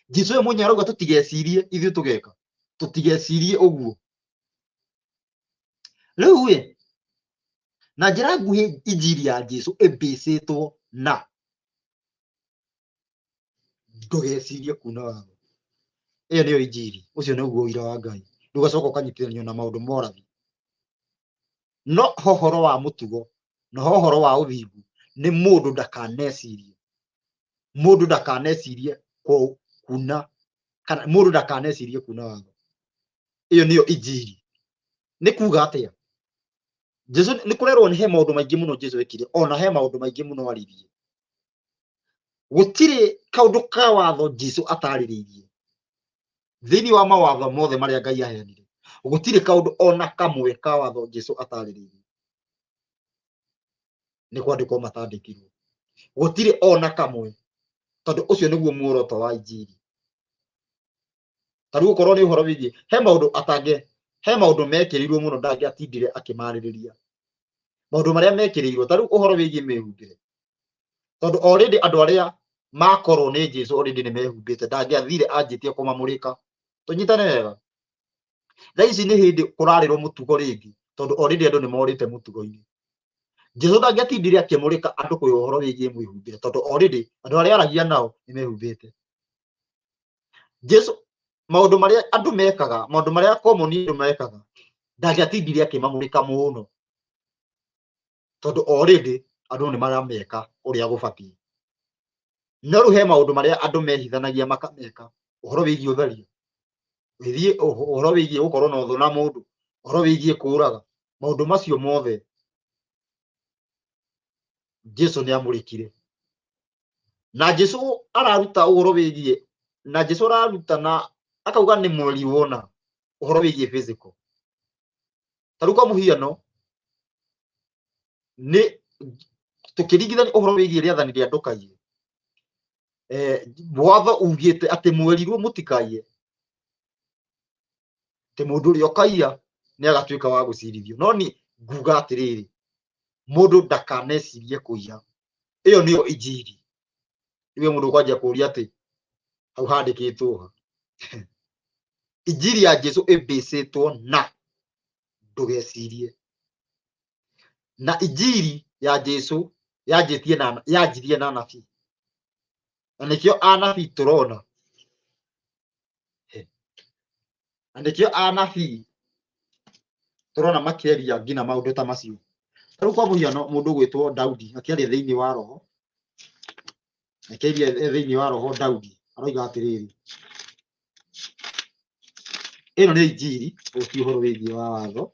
[SPEAKER 1] Jesu we mwenyewe arauga tũtigecirie, ithuĩ tũgeka tũtigecirie ũguo. Rĩu ĩ na njĩra nguhĩ, injiri ya Jesu ĩmbĩcĩtwo na ndũgecirie kuna watho. Ĩyo nĩyo injiri, ũcio nĩguo ũira wa Ngai. Rĩu ũgacoka ũkanyitithanio na maũndũ ma ũrathi. No ho ũhoro wa mũtugo na ho ũhoro wa ũthingu nĩ mũndũ ndakanecirie, mũndũ ndakanecirie kuna, kana mũndũ ndakanecirie kuna watho. Ĩyo nĩyo injiri. Nĩ kuga atĩa? Jesu nĩ kũrerwo nĩ he maũndũ maingĩ mũno Jesu ekire, ona he maũndũ maingĩ mũno aririe. Gũtirĩ kaũndũ ka watho Jesu atarĩrĩirie thĩinĩ wa mawatho mothe marĩa Ngai aheanire. Gũtirĩ kaũndũ ona kamwe ka watho Jesu atarĩrĩirie, nĩ kwandĩkwo matandĩkirwo, gũtirĩ ona kamwe, tondũ ũcio nĩguo muoroto wa injiri. Ta rĩu okorwo nĩ ũhoro wĩgiĩ, he maũndũ atange, he maũndũ mekĩrĩirwo mũno ndangĩatindire akĩmarĩrĩria, maũndũ marĩa mekĩrĩirwo, ta rĩu ũhoro wĩgiĩ mĩhumbĩre, tondũ already andũ arĩa makorwo nĩ Jesu already nĩ mehumbĩte, ndangĩathire anjĩtie kũmamũrĩka. Tũnyitane wega, thaa ici nĩ hĩndĩ kũrarĩrwo mũtugo rĩngĩ, tondũ already andũ nĩ morĩte mũtugo-inĩ. Jesu ndangĩatindire akĩmũrĩka andũ kwĩ ũhoro wĩgiĩ mwĩhumbĩre, tondũ already andũ arĩa aragia nao nĩ mehumbĩte. Jesu maũndũ marĩa andũ mekaga, maũndũ marĩa common andũ mekaga, ndangĩatindire akĩmamũrĩka mũno, tondũ already andũ nĩ marameka ũrĩa gũbatiĩ. No rĩu he maũndũ marĩa andũ mehithanagia makameka, ũhoro wĩgiĩ ũtharia, wĩgiĩ ũhoro wĩgiĩ gũkorwo na ũthũ na mũndũ, ũhoro wĩgiĩ kũũraga, maũndũ macio mothe Jesu nĩ amũrĩkire. Na Jesu araruta ũhoro wĩgiĩ, na Jesu araruta na akauga nĩ mweri wona ũhoro wĩgiĩ physical. Ta rĩu kwa mũhiano, nĩ tũkĩringithania ũhoro wĩgiĩ rĩathani rĩa ndũkaiye, watho ugĩte atĩ mwerirwo mũtikaiye, atĩ mũndũ ũrĩa ũkaiya nĩ agatuĩka wa gũcirithio. No niĩ nguga atĩrĩrĩ, mũndũ ndakanecirie kũiya. Ĩyo nĩyo injiri. Rĩu mũndũ ũkwanjia kũũria atĩ hau handĩkĩtwo ha? Injiri ya Jesu ĩmbĩcĩtwo na ndũgecirie. Na injiri ya Jesu yanjĩtie na yanjirie na anabii, na nĩkĩo anabii tũrona, na nĩkĩo anabii tũrona makĩaria nginya maũndũ ta macio. Ta rĩu kwa mũhiano, mũndũ ũgwĩtwo Daudi akĩaria thĩinĩ wa roho, akĩaria thĩinĩ wa roho, Daudi aroiga atĩrĩrĩ, ĩno nĩ injiri, ũyũ ti ũhoro wĩgiĩ wa watho,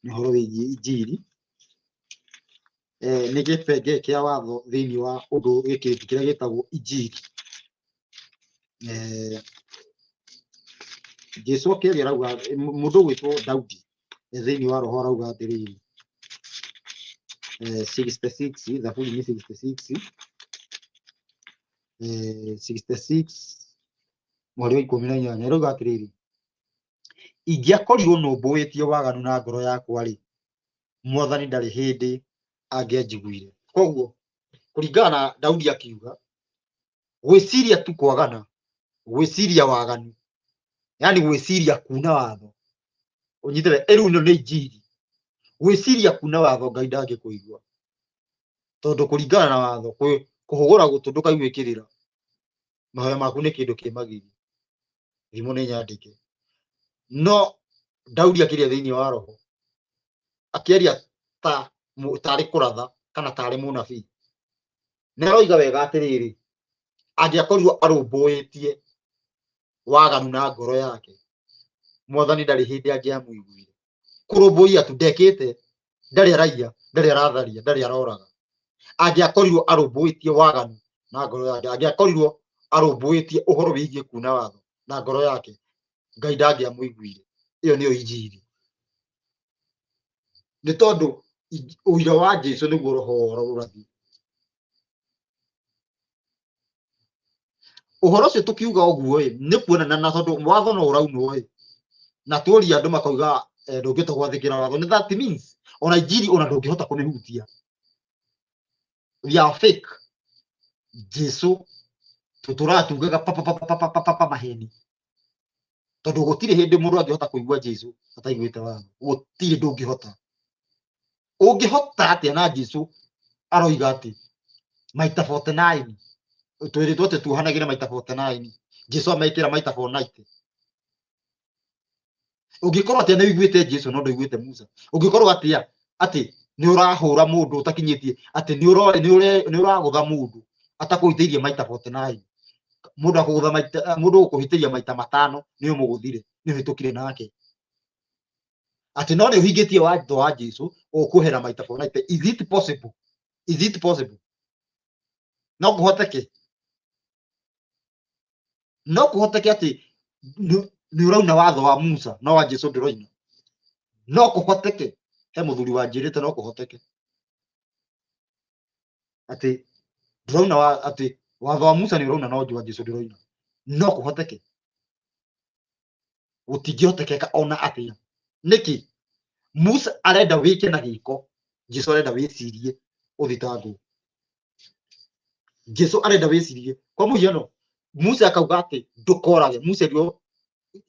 [SPEAKER 1] nĩ ũhoro wĩgiĩ injiri. Nĩ gĩbengee kĩa watho thĩinĩ wa ũndũ gĩkĩ kĩrĩa gĩtagwo injiri. Jesu akĩaria arauga, mũndũ ũgwĩtwo Daudi thĩinĩ wa roho arauga atĩrĩrĩ, 66, Thaburi nĩ 66, 66 mweri wa 18, arauga atĩrĩrĩ, ingĩakorirwo nũmbũĩtie waganu na ngoro yakwa rĩ, Mwathani ndarĩ hĩndĩ angĩanjiguire. Koguo kũringana na Daudi akiuga, gwĩciria tu kwagana, gwĩciria waganu, yani gwĩciria kuna watho, ũnyite wega, ĩrĩu ĩno nĩ injiri. Gwĩciria kuna watho, Ngai ndangĩkũigua, tondũ kũringana na watho, kũhũgũra gũtũ ndũkaigue kĩrĩra, mahoya maku nĩ kĩndũ kĩ magigi, thimo nĩ nyandĩke. No Daudi akĩria thĩinĩ wa roho, akĩaria ta tarĩ kũratha kana tarĩ mũnabii, nĩ aroiga wega atĩrĩrĩ, angĩakorirwo arũmbũĩtie waganu na ngoro yake, Mwathani ndarĩ hĩndĩ angĩamũiguire. Kũrũmbũiya tu ndekĩte, ndarĩ araiya, ndarĩ aratharia, ndarĩ aroraga. Angĩakorirwo arũmbũĩtie waganu na ngoro yake, angĩakorirwo arũmbũĩtie ũhoro wĩgiĩ kuna watho na ngoro yake, Ngai ndangĩamũiguire. Ĩyo nĩyo injiri. Nĩ tondũ ũira wa Jesu nĩguo roho wa ũrathi. Ũhoro ũcio tũkiuga ũguo ĩ, nĩ kuonana na tondũ watho no ũraunwo ĩ, na tuoria andũ makauga ndũngĩhota gwathĩkĩra watho. Nĩ that means ona injiri ona ndũngĩhota kũmĩhutia. We are fake. Jesu tũtũraga tugaga pa pa pa pa pa pa pa pa maheni. Tondũ gũtirĩ hĩndĩ mũndũ angĩhota kũigua Jesu ataiguĩte watho. Gũtirĩ, ndũngĩhota. Ũngĩhota atĩa na Jesu aroiga atĩ maita 49 twĩrĩtwo atĩ tuohanagĩre maita 49, Jesu amekĩra maita 490. Ũngĩkorwo atĩa nĩ ũiguĩte Jesu no ndũiguĩte Musa? Ũngĩkorwo atĩa atĩ nĩ ũrahũra mũndũ ũtakinyĩtie, atĩ nĩ ũragũtha mũndũ atakũhĩtĩirie maita 49? Mũndũ akũgũtha maita, mũndũ ũkũhĩtĩria maita matano nĩ ũmũgũthire, nĩ ũhĩtũkire nake. Atĩ no nĩ ũhingĩtie watho wa Jesu ũkũhera maita 49. Is it possible? Is it possible? No kũhoteke? No kũhoteke atĩ nĩ ũrauna watho wa Musa no wa Jesu ndũroina? No kũhoteke? He mũthuri wanjĩrĩte no kũhoteke atĩ ndũrauna wa, atĩ watho wa Musa nĩ ũrauna no wa Jesu ndũroina. No kũhoteke? Gũtingĩhotekeka ona atĩa. Nĩkĩ? Musa arenda wĩke na gĩko, Jesu arenda wĩcirie ũthitangwo. Jesu arenda wĩcirie. Kwa mũhiano, Musa akauga atĩ ndũkorage. Musa ndio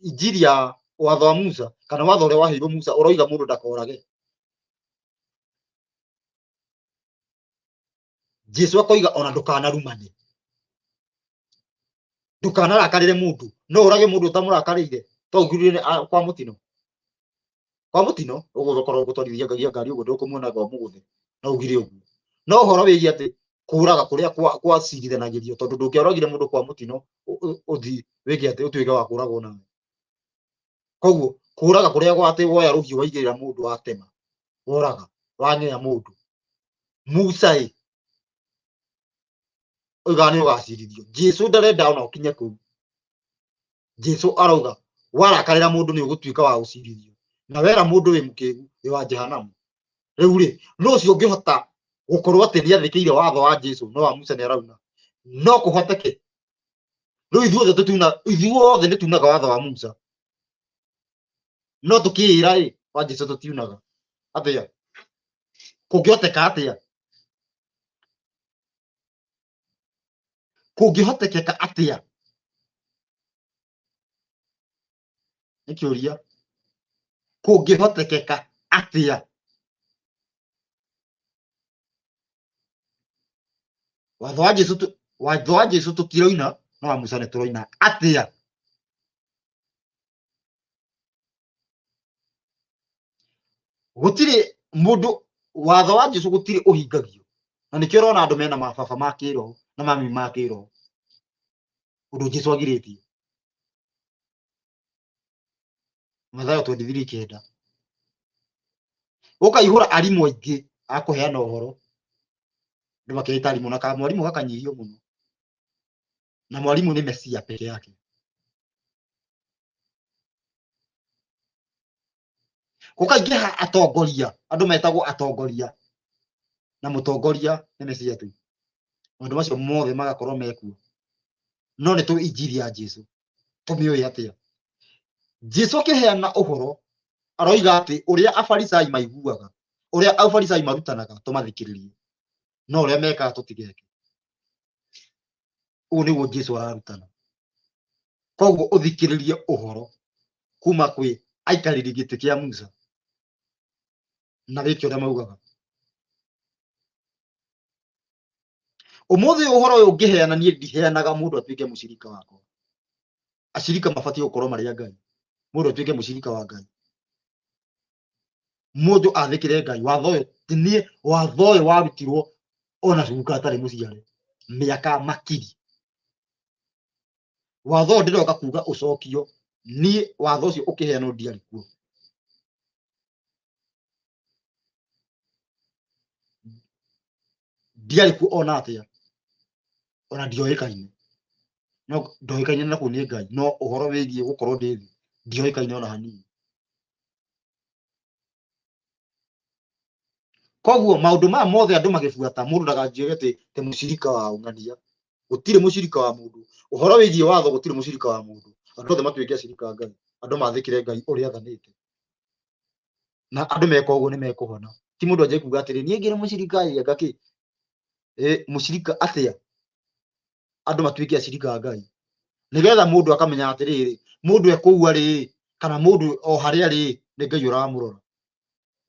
[SPEAKER 1] injiri ya watho wa Musa kana watho ũrĩa waheirwo Musa ũroiga mũndũ ndakorage. Jesu akoiga ona ndũkanarumane, ndũkanarakarĩre mũndũ. No ũrage mũndũ ũtamũrakarĩire, to ũgirire kwa mũtino. Kwa mũtino ũgũkorwo ũgũtwarithia ngari ũguo ndũkũmuona ngo mũgũthe, no ugire ũguo. No ũhoro wĩgiĩ atĩ kũraga kũrĩa kwacirithanagĩrio, tondũ ndũngĩoragire mũndũ kwa mũtino ũthi wĩke atĩ ũtuĩke wa kũragwo nawe. Koguo kũraga kũrĩa gwa atĩ woya rũhiũ waigĩrĩra mũndũ watema, woraga, wang'ea mũndũ. Musa ĩ oigaga nĩ ũgacirithio. Jesu ndarenda ona ũkinye kũu. Jesu arauga warakarĩra mũndũ nĩ ũgũtuĩka wa gũcirithio, na wera mũndũ wĩ mũkĩgu wĩ wa jehanamu. Rĩu rĩ, no ũcio ũngĩhota gũkorwo atĩ nĩ athĩkĩire watho wa Jesu no wa Musa nĩ arauna? No kũhoteke? Rĩu ithuothe tũtuna, ithuothe nĩ tunaga watho wa Musa, no tũkĩĩra ĩ wa Jesu tũtiunaga. Atĩa? Kũngĩhoteka atĩa? Kũngĩhotekeka atĩa? Nĩ kĩũria. Kũngĩhotekeka atĩa? Watho wa Jesu watho wa Jesu tũtiroina, no wa Musa nĩ tũroina. Atĩa? Gũtirĩ mũndũ, watho wa Jesu gũtirĩ ũhingagio, na nĩkĩo ũrona andũ mena mababa ma kĩroho na mami ma kĩroho, ũndũ Jesu agirĩtie. Mathayo 23:9. Ũkaihũra arimũ aingĩ a kũheana ũhoro, andũ makeita arimũ, na kamwarimũ gakanyihio mũno, na mwarimũ nĩ Mesia peke yake. Gũkaingĩha atongoria, andũ metagwo atongoria, na mũtongoria nĩ Mesia tu. Maũndũ macio mothe magakorwo mekuo, no nĩ tũĩ injiri ya Jesu. Tũmĩũĩ atĩa? Jesu akĩheana ũhoro aroiga atĩ ũrĩa Afarisai maiguaga, ũrĩa Afarisai marutanaga tũmathikĩrĩrie, no ũrĩa mekaga tũtigeke. Ũguo nĩguo Jesu ararutana. Koguo ũthikĩrĩrie ũhoro kuma kwĩ aikarĩri gĩtĩ kĩa Musa na wĩke ũrĩa maugaga. Ũmũthĩ ũhoro ũyũ ũngĩheana, niĩ ndiheanaga mũndũ atuĩke mũcirika wakwa. Acirika mabatiĩ gũkorwo marĩ a Ngai. Mũndũ atuĩke mũcirika wa Ngai, mũndũ athĩkĩre Ngai. Watho ũyũ ti niĩ, watho ũyũ warutirwo ona cuka atarĩ mũciare mĩaka makiri. Watho ũyũ ndĩroka kuga ũcokio Niĩ watho ũcio ũkĩheanwo ndiarĩ kuo. Ndiarĩ kuo ona atĩa, ona ndioĩkaine. No ndoĩkaine na kũu nĩ Ngai, no ũhoro wĩgiĩ gũkorwo ndĩ thĩ ndioĩkaine ona hanini. Koguo maũndũ maya mothe andũ magĩbuata, mũndũ ndakanjĩre atĩ te mũcirika wa ũng'ania. Gũtirĩ mũcirika wa mũndũ. Ũhoro wĩgiĩ watho gũtirĩ mũcirika wa mũndũ. Andũ othe matuĩke acirika a Ngai. Andũ mathĩkĩre Ngai ũrĩa athanĩte. Na andũ meka ũguo nĩ mekũhona. Ti mũndũ anjie kuga atĩrĩ, niĩ ngĩrĩ mũcirika ĩ anga kĩ. Ĩ mũcirika atĩa? Andũ matuĩke acirika a Ngai. Nĩgetha mũndũ akamenya atĩrĩrĩ, mũndũ e kũu arĩ kana mũndũ o harĩa arĩ nĩ Ngai ũramũrora.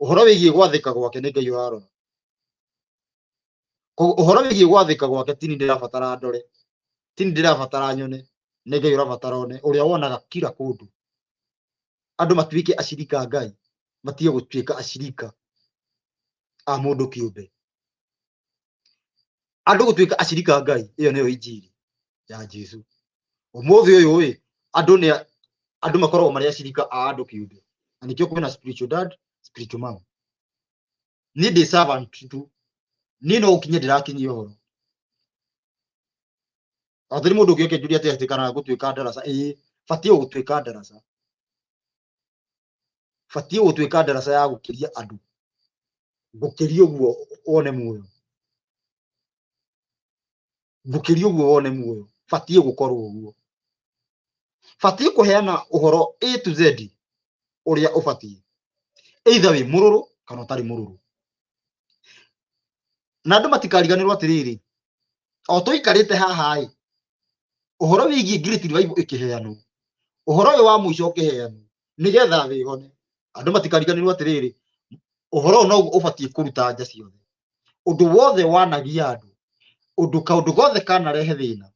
[SPEAKER 1] Ũhoro wĩgiĩ gwathĩka gwake nĩ Ngai ũrarora. Koguo ũhoro wĩgiĩ gwathĩka gwake tini ndĩrabatara ndore, tini ndĩrabatara nyone, nĩ Ngai ũrabatara one, ũrĩa wonaga kila kũndũ. Andũ matuĩke acirika a Ngai, matige gũtuĩka acirika a mũndũ kĩũmbe. Andũ gũtuĩka acirika a Ngai, ĩyo nĩyo injiri ya Jesu. Ũmũthĩ ũyũ ĩ, andũ nĩ andũ makoragwo marĩ acirika a andũ kĩũmbe. Na nĩkĩo kwĩna spiritual dad, spiritual mom. Niĩ ndĩ servant tu, niĩ no gũkinyia ndĩrakinyia ũhoro. Hatirĩ mũndũ ũngĩ ũkĩnjũria atĩ atĩ kana gũtuĩka ndaraca. Ĩĩ, batiĩ gũtuĩka ndaraca. Batiĩ gũtuĩka ndaraca ya gũkĩria andũ. Gũkĩria ũguo wone muoyo. Gũkĩria ũguo wone muoyo. Batiĩ gũkorwo ũguo. Batiĩ kũheana ũhoro A to Z ũrĩa ũbatiĩ. Either wĩ mũrũrũ kana ũtarĩ mũrũrũ. Na andũ matikariganĩrwo atĩrĩrĩ, o tũikarĩte haha ĩ, ũhoro wĩgiĩ Great Revival ĩkĩheanwo, ũhoro ũyũ wa mũico ũkĩheanwo, nĩgetha thĩ ĩhone. Andũ matikariganĩrwo atĩrĩrĩ, ũhoro ũyũ noguo ũbatiĩ kũruta nja ciothe. Ũndũ wothe wanagia andũ, ũndũ kaũndũ gothe kanarehe thĩna,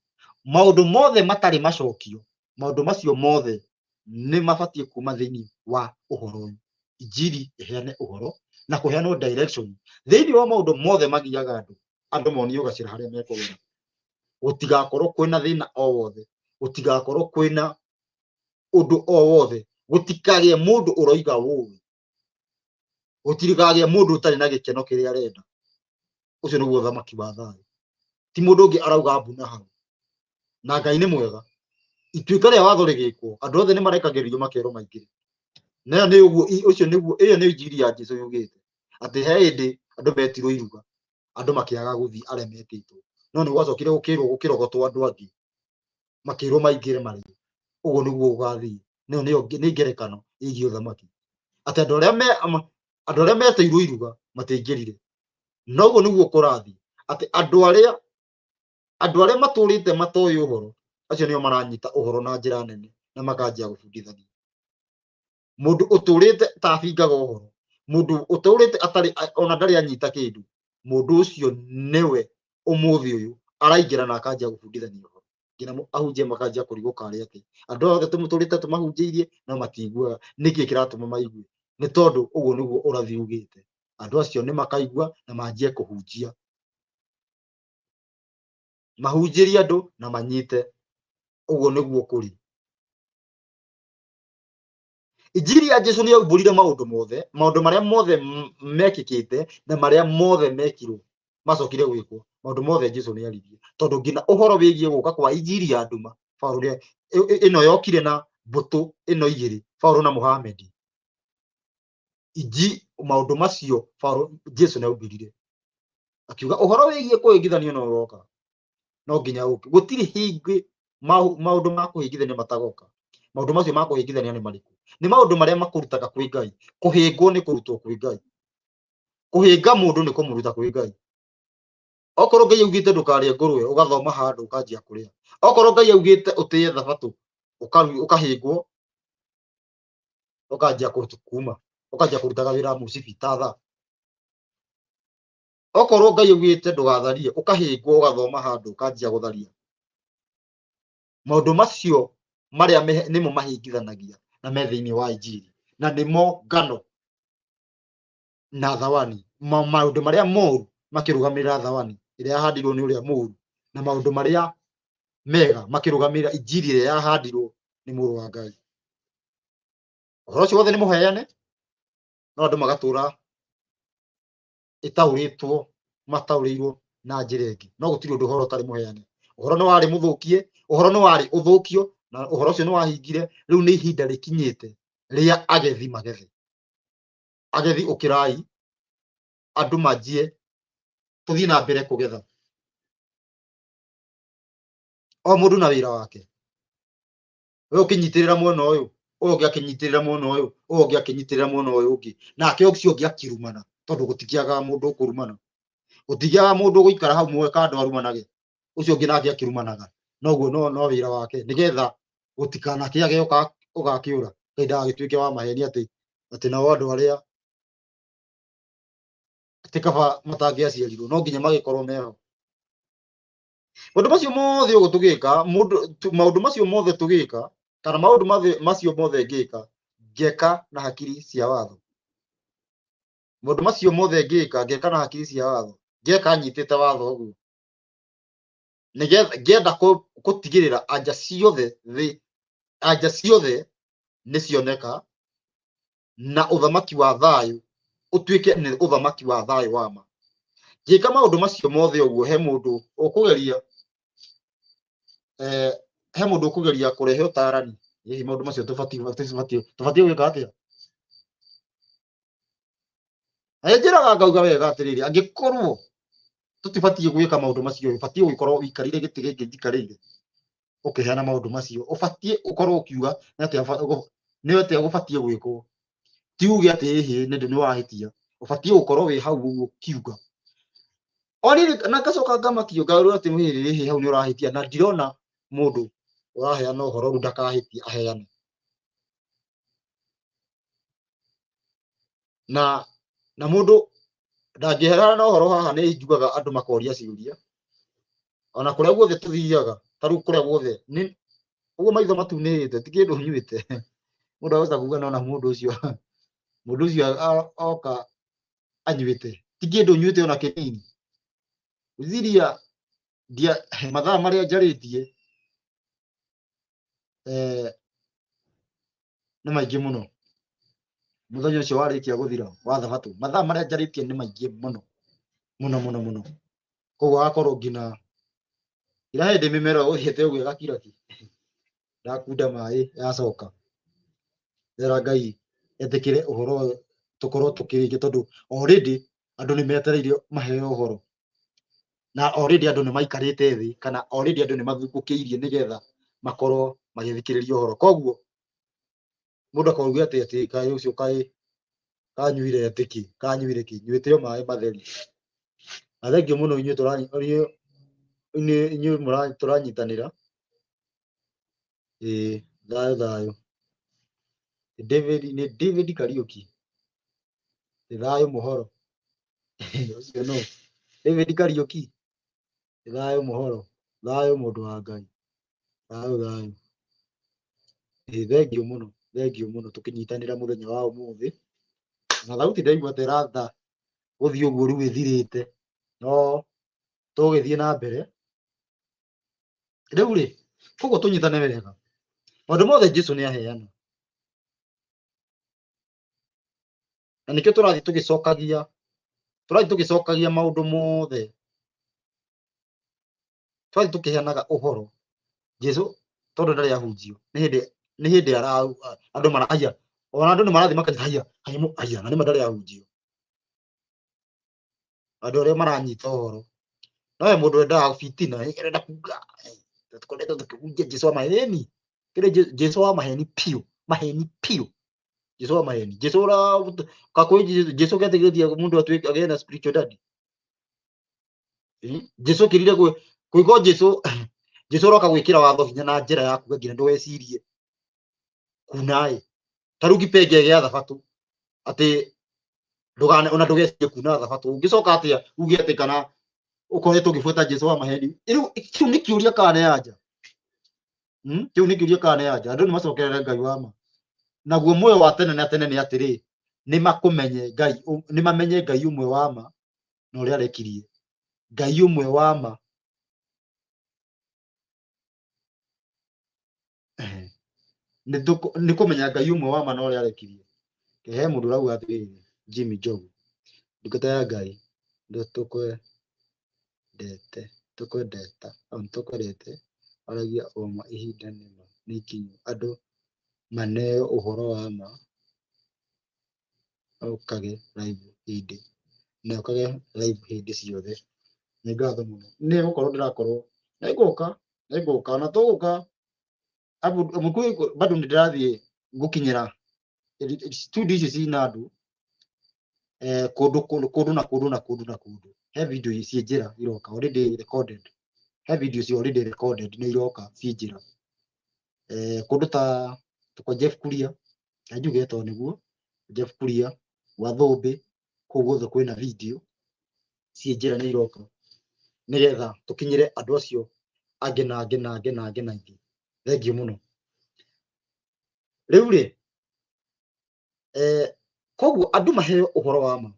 [SPEAKER 1] maũndũ mothe matarĩ macokio, maũndũ macio mothe nĩ mabatiĩ kuma thĩinĩ wa ũhoro ũyũ. Injiri ĩheane ũhoro na kũheanwo direction thĩinĩ wa maũndũ mothe magiaga andũ, andũ monio gacĩra harĩa mekũgera. Gũtigakorwo kwĩna thĩna o wothe, gũtigakorwo kwĩna ũndũ o wothe, gũtikagĩe mũndũ ũroiga wũĩ, gũtikagĩe mũndũ ũtarĩ na gĩkeno kĩrĩa arenda. Ũcio nĩguo ũthamaki wa thayũ. Ti mũndũ ũngĩ arauga mbu na hau. Na Ngai nĩ mwega. Ituĩka rĩa watho rĩgĩkwo, andũ othe nĩ marekagĩrĩrio makerwo maingĩre. Nayo nĩ ũguo, ũcio nĩguo, ĩyo nĩ injiri ya Jesu yugĩte. Atĩ he hĩndĩ andũ metirwo iruga, andũ makĩaga gũthiĩ arĩa metĩtwo. No nĩ gwacokire gũkĩrwo gũkĩrogotwo andũ angĩ, makĩrwo maingĩre marĩe. Ũguo nĩguo gũgathiĩ. Nĩyo nĩyo nĩ ngerekano ĩgiĩ ũthamaki. Atĩ andũ arĩa me, andũ arĩa metĩirwo iruga matiaingĩrire. Na ũguo nĩguo kũrathiĩ. Atĩ andũ arĩa matũrĩte matoĩ ũhoro, acio nĩo maranyita ũhoro na njĩra nene na makanjia gũbundithania. Mũndũ ũtũrĩte ta abingaga ũhoro, mũndũ ũtũrĩte atarĩ ona ndarĩ anyita kĩndũ, mũndũ ũcio nĩwe ũmũthĩ ũyũ araingĩra na akanjia gũbundithania ũhoro. Nginya ahunjia makanjia kũrigwo karĩ atĩ andũ othe tũmũtũrĩte tũmahunjĩirie no matiiguaga. Nĩkĩ kĩratũma maigue? Nĩ tondũ ũguo nĩguo ũrathi ugĩte. Andũ acio nĩ makaigua na manjie kũhunjia. Mahunjĩrie andũ na manyite. Ũguo nĩguo kũrĩ. Injiri ya Jesu nĩ yaumbũrire maũndũ mothe, maũndũ marĩa mothe mekĩkĩte na marĩa mothe mekirwo, macokire gwĩkwo. Maũndũ mothe Jesu nĩ aririe. Tondũ nginya ũhoro wĩgiĩ gũka kwa injiri ya nduma, Paũlũ nĩ ĩno yokire na mbũtũ ĩno igĩrĩ, Paũlũ na Muhammad. Inji maũndũ macio Paũlũ Jesu nĩ aumbũrire. Akiuga ũhoro wĩgiĩ kũhĩngithanio no ũroka. No nginya ũke. Gũtirĩ hĩndĩ maũndũ ma kũhĩngithania matagoka. Maũndũ macio ma kũhĩngithania nĩ marĩkũ? Nĩ maũndũ marĩa makũrutaga kwĩ Ngai. Kũhĩngwo nĩ kũrutwo kwĩ Ngai. Kũhĩnga mũndũ nĩ kũmũruta kwĩ Ngai. Okorwo Ngai augĩte ndũkarĩe ngũrwe, ũgathoma handũ ũkanjia kũrĩa. Okorwo Ngai augĩte ũtĩe thabatũ, ũkahĩngwo, ũkanjia kuma, ũkanjia kũrutaga wĩra mũcibi ta thaa. Okorwo Ngai augĩte ndũgatharie, ũkahĩngwo ũgathoma handũ ũkanjia gũtharia. Maũndũ macio marĩa nĩmo mahĩngithanagia na me thĩinĩ wa injiri, na nĩmo ngano na thawani. Maũndũ marĩa moru makĩrũgamĩrĩra thawani ĩrĩa yahandirwo nĩ ũrĩa mũru, na maũndũ marĩa mega makĩrũgamĩrĩra injiri ĩrĩa yahandirwo nĩ mũrũ wa Ngai. Ũhoro ũcio wothe nĩ mũheane, no andũ magatũra ĩtaũrĩtwo mataũrĩirwo na njĩra ĩngĩ, no gũtirĩ ũndũ ũhoro ũtarĩ mũheane. Ũhoro nĩ warĩ mũthũkie, ũhoro nĩ warĩ ũthũkio, na ũhoro ũcio nĩ wahingire. Rĩu nĩ ihinda rĩkinyĩte rĩa agethi magethe. Agethi ũkĩrai, andũ manjie tũthiĩ na mbere kũgetha, o mũndũ na wĩra wake. We ũkĩnyitĩrĩra mwena ũyũ, ũyũ ũngĩ akĩnyitĩrĩra mwena ũyũ, ũyũ ũngĩ akĩnyitĩrĩra mwena ũyũ ũngĩ, nake ũcio ũngĩ akĩrumana, tondũ gũtikĩagaga mũndũ ũkũrumana, gũtikĩagaga mũndũ ũgũikara hau muoe kando arumanage, ũcio ũngĩ nake akĩrumanaga. Noguo no wĩra wake, nĩgetha gũtikanakĩage ũgakĩũra. Ngai ndagagĩtuĩke wa maheni atĩ atĩ nao andũ arĩa atĩ kaba matangĩaciarirwo no nginya magĩkorwo meho. Maũndũ macio mothe ũguo tũgĩka, mũndũ maũndũ macio mothe tũgĩka, kana maũndũ macio mothe ngĩka, ngeka na hakiri cia watho. Maũndũ macio mothe ngĩka, ngeka na hakiri cia watho, ngeka nyitĩte watho ũguo, nĩgetha ngĩenda gũtigĩrĩra anja ciothe thĩ, anja ciothe nĩ cioneka, na ũthamaki wa thayũ ũtuĩke nĩ ũthamaki wa thayũ wa ma. Ngĩka maũndũ macio mothe ũguo, he mũndũ ũkũgeria he mũndũ ũkũgeria kũrehe ũtarani. Hihi maũndũ macio tũbatiĩ gwĩka atĩa? Na njĩraga ngauga wega atĩrĩrĩ, angĩkorwo tũtibatiĩ gwĩka maũndũ macio, ũbatiĩ gũkorwo ũikarĩire gĩtĩ gĩkĩ njikarĩire ũkĩheana maũndũ macio, ũbatiĩ ũkorwo ũkiuga nĩ atĩa nĩ atĩa gũbatiĩ gwĩkwo. Ti uge atĩ ĩhĩ nĩ nĩ wahĩtia, ũbatiĩ gũkorwo wĩ hau ũguo ũkiuga. O rĩrĩ na ngacoka ngamakio ngarora atĩ ĩhĩ hau nĩ ũrahĩtia, na ndirona mũndũ ũraheana ũhoro rĩu ndakahĩtie aheane. Na mũndũ ndangĩheana ũhoro haha, nĩ njugaga andũ makoria ciũria ona kũrĩa guothe tũthiaga, ta rĩu kũrĩa guothe nĩ ũguo maitho matunĩhĩte, ti kĩndũ nyuĩte. Mũndũ ahota kuga nona mũndũ ũcio oka anyuĩte, ti kĩndũ nyuĩte ona kĩnini. Gwĩciria ndia mathaa marĩa njarĩtie nĩ maingĩ mũno. Mũthenya ũcio warĩkia gũthira wa thabatũ, mathaa marĩa njarĩtie nĩ maingĩ mũno mũno mũno mũno. Koguo agakorwo nginya ira hĩndĩ mĩmera ũthiĩte ũguo ĩgakira ki, ndakunda maĩ yacoka. Ndĩrera Ngai etĩkĩre ũhoro ũyũ tũkorwo tũkĩrĩkia, tondũ already andũ nĩ metereire maheo ũhoro, na already andũ nĩ maikarĩte thĩ, kana already andũ nĩ mathukũkĩirie nĩgetha makorwo magĩthikĩrĩria ũhoro. Koguo mũndũ akauga atĩ kaĩ ũcio kaĩ kanyuire atĩ kĩ, kanyuire kĩ, nyuĩte o maĩ matheri. Na thengiũ mũno inyuĩ inyuĩ tũranyitanĩra. Ĩĩ, thayũ thayũ. David, nĩ David Kariuki. Nĩ thayũ mũhoro. Ũcio nũ? David Kariuki. Nĩ thayũ mũhoro. Thayũ mũndũ wa Ngai. Thayũ thayũ. Ĩĩ, thengiũ mũno, thengiũ mũno tũkĩnyitanĩra mũthenya wa ũmũthĩ. Na thauti ndaigua ta ĩratha gũthiĩ ũguo rĩu ĩthirĩte, no tũgĩthiĩ na mbere. Rĩu rĩ, koguo tũnyitane wega. Maũndũ mothe Jesu nĩ aheana. Na nĩkĩo tũrathiĩ tũgĩcokagia maũndũ mothe. Tũrathiĩ tũkĩheanaga ũhoro. Jesu tondũ ndarĩ ahunjio, nĩ hĩndĩ ara andũ mara haya, ona andũ nĩ marathiĩ makanyita haya haya haya, na nĩma ndarĩ ahunjio. Andũ arĩa maranyita ũhoro. No he mũndũ wendaga fitina, arenda kuga tũkoretwo tũkĩhunjia Jesu wa maheni. Kĩrĩ Jesu wa maheni piũ, maheni piũ. Jesu wa maheni. Jesu ura kakwĩ Jesu getĩkĩtie mũndũ atuĩke agĩe na spiritual daddy. Jesu kĩrire gwĩko Jesu ũroka gwĩkĩra watho hinya na njĩra ya kuga nginya ndũgecirie kunaĩ. Ta rĩu kipengee gĩa thabatũ atĩ ndũgane ona ndũgecirie kuna thabatũ. Ũngĩcoka atĩa uge atĩ kana ũkoretwo ũgĩbuata Jesu wa maheni? Rĩu kĩu nĩ kĩũria kana nĩ anja? Kĩu nĩ kĩũria kana nĩ anja? Andũ nĩ macokerere Ngai wa ma. Naguo muoyo wa tene na tene nĩ atĩrĩ, nĩ makũmenye Ngai, nĩ mamenye Ngai ũmwe wa ma na ũrĩa arekirie. Ngai ũmwe wa ma. Nĩ kũmenya Ngai ũmwe wa ma na ũrĩa arekirie. He mũndũ ũrauga atĩrĩrĩ, Jimmy Njogu, ndungata ya Ngai, nĩtũkwendete, tũkwendeta, nĩtũkwendete, waragia ũma ihinda nĩma nĩ ikinyu andũ maneo ũhoro wa ma, okage live hĩndĩ, na okage live hĩndĩ ciothe. Nĩ ngatho mũno. Nĩ gũkorwo ndĩrakorwo, nĩngũka, nĩngũka, na tũgũka, bado nĩ ndĩrathiĩ gũkinyĩra studio ici cina andũ, kũndũ kũndũ na kũndũ na kũndũ na kũndũ. He video ciĩ njĩra iroka already recorded, he video ci already recorded nĩ iroka ciĩ njĩra, kũndũ ta kwa Jeff Kuria, njuge tondũ nĩguo Jeff Kuria gwa Thũmbĩ, kũu guothe kwĩna video ciĩ njĩra nĩ iroka, nĩgetha tũkinyĩre andũ acio angĩ na angĩ na angĩ na angĩ na angĩ. Thengiũ mũno. Rĩu rĩ, koguo andũ maheo ũhoro wa ma.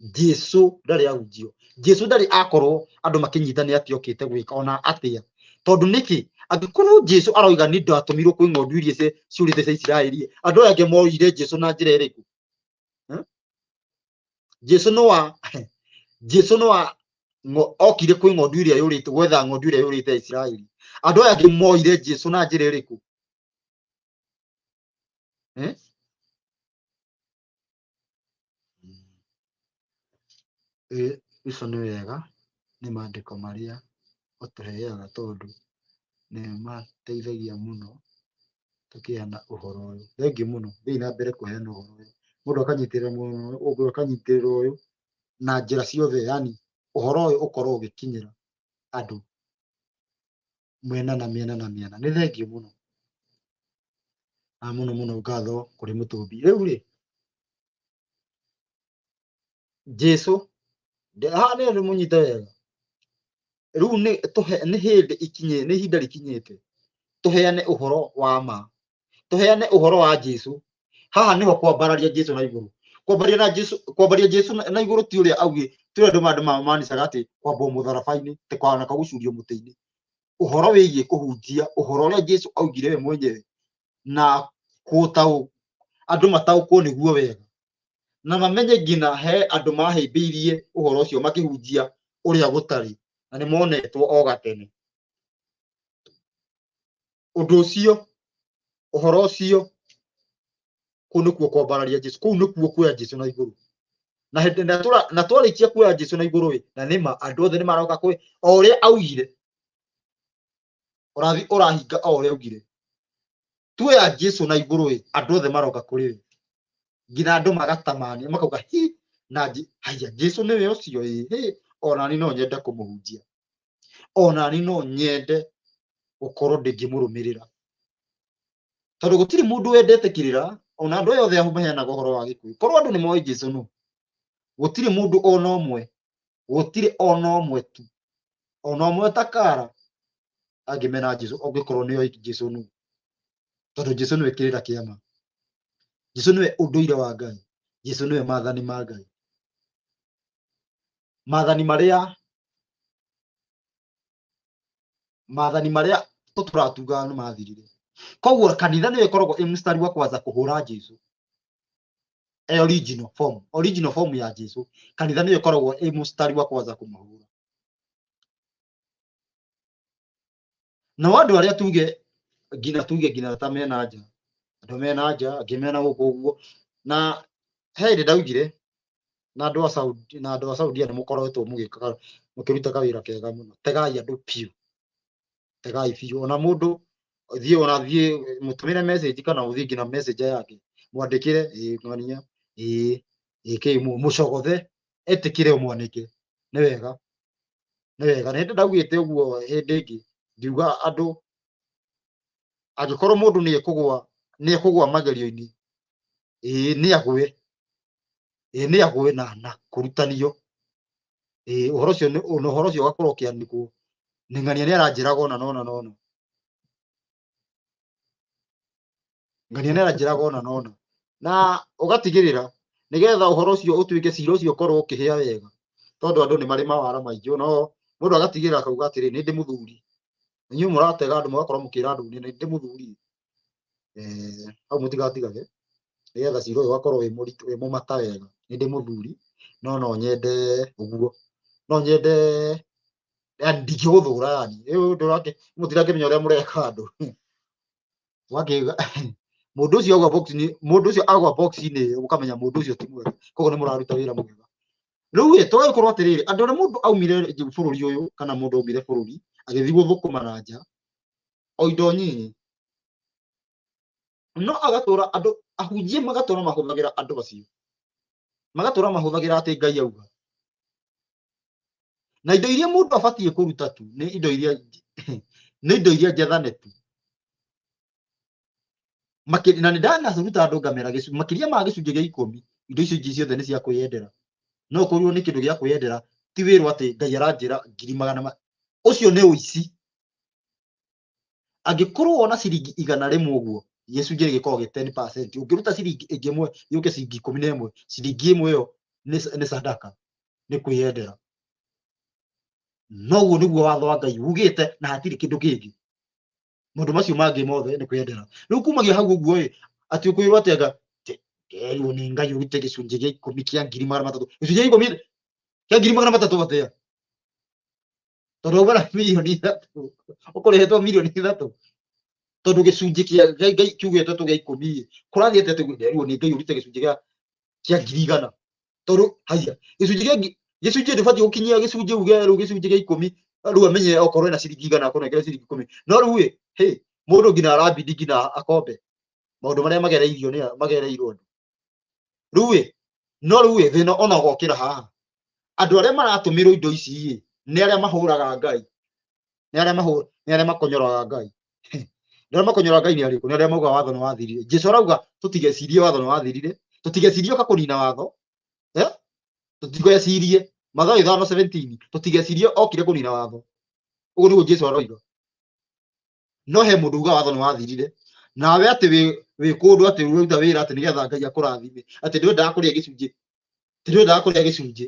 [SPEAKER 1] Jesu ndarĩ ahunjio, Jesu ndarĩ akorwo andũ makĩnyita nĩ atĩ okĩte gwĩka ona atĩa, tondũ nĩkĩ? Angĩkorwo Jesu aroiga nĩ ndatũmirwo kwĩ ng'ondu iria ciũrĩte cia Isiraeli, andũ aya angĩ moire Jesu na njĩra ĩrĩkũ? Jesu no wa Jesu no wa okire kwĩ ng'ondu iria yũrĩte, gwetha ng'ondu iria yũrĩte ya Isiraeli. Andũ aya angĩ moire Jesu na njĩra ĩrĩkũ? Icio nĩ wega nĩ maandĩko marĩa ũtũheaga tondũ nĩ mateithagia mũno tũkĩheana ũhoro ũyũ. Thengiũ mũno, thiĩi na mbere kũheana ũhoro ũyũ. Mũndũ akanyitĩrĩra mwena ũyũ, ũngĩ akanyitĩrĩra ũyũ na njĩra ciothe, yani ũhoro ũyũ ũkorwo ũgĩkinyĩra andũ mwena na mĩena na mĩena. Nĩ thengiũ mũno na mũno mũno ngatho kũrĩ mũtũmbi. Rĩu rĩ, Jesu haha nĩ mũnyite wega. Rĩu nĩ tũhe, nĩ hĩndĩ ikinye, nĩ ihinda rikinyĩte tũheane ũhoro wa ma, tũheane ũhoro wa Jesu. Haha nĩho kwambararia Jesu na igũrũ, kwambararia na Jesu, kwambararia Jesu na igũrũ ti ũrĩa auge, ti ũrĩa andũ manicaga atĩ kwambwo mũtharaba-inĩ, ti kwana kũgucurio mũtĩ-inĩ. Ũhoro wĩgiĩ kũhunjia ũhoro ũrĩa Jesu augire we mwenyewe na kũtaũ andũ mataũkwo nĩguo wega, na mamenye nginya he andũ mahĩmbĩirie ũhoro ũcio makĩhunjia ũrĩa gũtarĩ, na nĩ monetwo o gatene. Ũndũ ũcio, ũhoro ũcio, kũu nĩkuo kwambararia Jesu, kũu nĩkuo kuoya Jesu na igũrũ. Na hĩndĩ na twarĩkia kuoya Jesu na igũrũ ĩ, na nĩma andũ othe nĩ maroka kwĩ o ũrĩa augire, ũrathi ũrahinga o ũrĩa augire. Tuoya Jesu na igũrũ ĩ, andũ othe maroka kũrĩ we, nginya andũ magatamania makauga hi na haya Jesu nĩwe ũcio ĩ, hĩ, onani no nyende kũmũhunjia, onani no nyende gũkorwo ndĩngĩmũrũmĩrĩra, tondũ gũtirĩ mũndũ wendete kĩrĩra. Ona andũ aya othe maheanaga ũhoro wa gĩkuũ, korwo andũ nĩ moĩ Jesu nũ, gũtirĩ mũndũ ona ũmwe, gũtirĩ ona ũmwe tu, ona ũmwe takara angĩmena Jesu, angĩkorwo nĩ oĩ Jesu nũ, tondũ Jesu nĩwe kĩrĩra kĩa ma, Jesu nĩwe ũndũire wa Ngai, Jesu nĩwe maathani ma Ngai, maathani marĩa, maathani marĩa tũtũraga tugaga nĩ mathirire. Koguo kanitha nĩyo ĩkoragwo ĩ mstari wa kwanza kũhũra Jesu e original form, original form ya Jesu, kanitha nĩyo ĩkoragwo ĩ mstari wa kwanza kũmũhũra. Nao andũ arĩa tuge nginya, tuge nginya ta mena nja, andũ mena nja, angĩ mena gũkũ ũguo, na he hĩndĩ ndaugire na andũ a Saudi, na andũ a Saudia nĩ mũkoretwo mũgĩka, mũkĩruta kawĩra kega mũno. Tegai andũ biũ, tegai biũ. Ona mũndũ thiĩ, ona thiĩ mũtũmĩre message, kana ũthiĩ nginya messenger yake mwandĩkĩre, ĩ ng'ania, ĩ ĩ kĩ, mũcogothe etĩkĩre ũmwanĩke. Nĩ wega, nĩ wega. Na hĩndĩ ndaugĩte ũguo hĩndĩ ĩngĩ ngiuga andũ, angĩkorwo mũndũ nĩ ekũgũa, nĩ ekũgũa magerio-inĩ, ĩ nĩ agwe, ĩ nĩ agwe na kũrutanio, ĩ ũhoro ũcio nĩ ũhoro ũcio ũgakorwo ũkĩanĩkwo. Nĩ ng'ania nĩ aranjĩraga ona nona nona, ng'ania nĩ aranjĩraga ona nona, na ũgatigĩrĩra nĩgetha ũhoro ũcio ũtuĩke cira ũcio ũkorwo ũkĩhĩa wega, tondũ andũ nĩ marĩ mawara maingĩ. No mũndũ agatigĩrĩra akauga atĩrĩ, nĩ ndĩ mũthuri, inyuĩ mũratega andũ mũgakorwo mũkĩra andũ nĩ ndĩ mũthuri. Hau mũtigatigage nĩgetha cira ũyũ ũgakorwo wĩ mũritũ wĩ mũmata wega. Nĩ ndĩ mũthuri no no nyende ũguo, no nyende yani ndingĩgũthũra yani mũtirakĩmenya ũrĩa mũreka andũ. Wakĩga mũndũ ũcio agwa box-inĩ, mũndũ ũcio agwa box-inĩ ĩyo ũkamenya mũndũ ũcio ti mwega, koguo nĩ mũraruta wĩra mwega. Rĩu ĩ tũgagĩkorwo atĩrĩrĩ, andũ arĩa mũndũ aumire bũrũri ũyũ kana mũndũ aumire bũrũri agĩthiĩ gũthũkũma na nja o indo nyinyi, no agatũra andũ ahunjia magatũra mahũthagĩra andũ acio, magatũra mahũthagĩra atĩ Ngai auga. Na indo iria mũndũ abatiĩ kũruta tu nĩ indo iria nĩ indo iria njethane tu. Na nĩ ndanaruta andũ ngamera makĩria ma gĩcunjĩ gĩa ikũmi, indo icio ingĩ ciothe nĩ cia kwĩyendera. No ũkorirwo nĩ kĩndũ gĩa kwĩyendera, ti wĩrwo atĩ Ngai aranjĩra ngiri magana ma, ũcio nĩ ũici. Angĩkorwo wona ciringi 100 ũguo, gĩcunjĩ gĩkoragwo gĩ 10%, ũngĩruta ciringi ĩngĩ ĩmwe yũke ciringi 11, ciringi ĩmwe ĩyo nĩ sadaka, nĩ kwĩyendera. Noguo nĩguo watho wa Ngai ugĩte na hatirĩ kĩndũ kĩngĩ. Maũndũ macio mangĩ mothe nĩ kwĩyendera. Rĩu kumagia hau ũguo ĩ, atĩ ũkwĩrwo atĩ anga nderirwo nĩ Ngai ũrute gĩcunjĩ gĩa ikũmi kĩa ngiri magana matatũ. Gĩcunjĩ gĩa ikũmi kĩa ngiri magana matatũ atĩa? Tondũ auma na mirioni ithatũ, ũkũrĩhĩtwo mirioni ithatũ. Tondũ gĩcunjĩ kĩa Ngai kiugĩtwo tũ gĩa ikũmi ĩ, kũrathiĩ atĩa atĩ nderirwo nĩ Ngai ũrute gĩcunjĩ kĩa ngiri igana? Tondũ haiya, gĩcunjĩ kĩa gĩcunjĩ ndũbatiĩ gũkinyia gĩcunjĩ uge rĩu gĩcunjĩ gĩa ikũmi, rĩu amenye okorwo ena ciringi igana akũnengere ciringi ikũmi. No rĩu ĩ, hĩ, mũndũ nginya arabidi nginya akombe maũndũ marĩa magereirio nĩ magereirwo andũ. Rĩu ĩ, no rĩu ĩ, thĩna ona ũgokĩra haha. Andũ arĩa maratũmĩrwo indo ici ĩ, nĩ arĩa mahũraga Ngai. Nĩ arĩa mahũ-, nĩ arĩa makonyoraga Ngai. Nĩ arĩa makonyoraga Ngai nĩ arĩkũ? Nĩ arĩa maugaga watho nĩ wathirire. Jesu arauga tũtigecirie watho nĩ wathirire. Tũtigecirie ũka kũnina watho. Tũtigecirie. Mathayo 5:17, tũtigecirie okire kũnina watho. Ũguo nĩguo Jesu aroiga. No he mũndũ uga watho nĩ wathirire. Nawe atĩ wĩ kũndũ atĩ ũraruta wĩra atĩ nĩgetha Ngai akũrathime. Atĩ ndwendaga kũrĩa gĩcunjĩ. Atĩ ndwendaga kũrĩa gĩcunjĩ.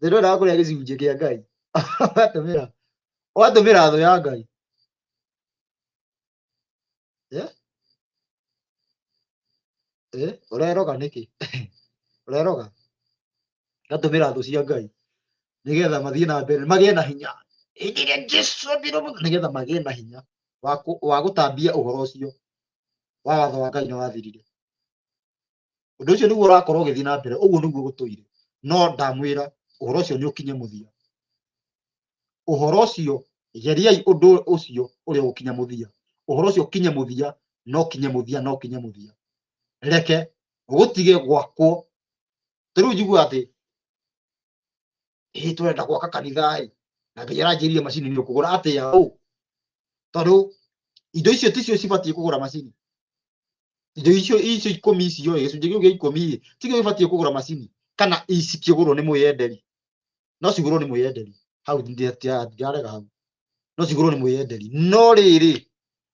[SPEAKER 1] Atĩ ndwendaga kũrĩa gĩcunjĩ kĩa Ngai. Ũgatũmĩra. Ũgatũmĩra thũ ya Ngai. Ũreroga nĩkĩ? Ũreroga? Ũgatũmĩra thũ cia Ngai nĩgetha mathiĩ na mbere magĩe na hinya. Hĩndĩ ĩrĩa Jesu ambirwo mũno, nĩgetha magĩe na hinya wa gũtambia ũhoro ũcio wa watho wa Ngai nĩ wathirire. Ũndũ ũcio nĩguo ũrakorwo ũgĩthiĩ na mbere, ũguo nĩguo gũtũire. No ndamwĩra ũhoro ũcio nĩ ũkinye mũthia. Ũhoro ũcio, geriai ũndũ ũcio ũrĩa ũgũkinya mũthia. Ũhoro ũcio ũkinye mũthia, no kinye mũthia, no kinye mũthia. Reke gũtige gwakwo. Ta rĩu njiguaga atĩ ĩ tũrenda gwaka kanitha ĩ, na Ngai aranjĩrire macini nĩ ũkũgũra atĩa ũ? Tondũ indo icio ticio cibatiĩ kũgũra macini. Indo icio icio ikũmi icio ĩ, gĩcunjĩ kĩu gĩa ikũmi ĩ, tikĩo gĩbatiĩ kũgũra macini, kana cikĩgũrwo nĩ mwĩyenderi. No cigũrwo nĩ mwĩyenderi. Hau ndirarega hau. No cigũrwo nĩ mwĩyenderi. No rĩrĩ,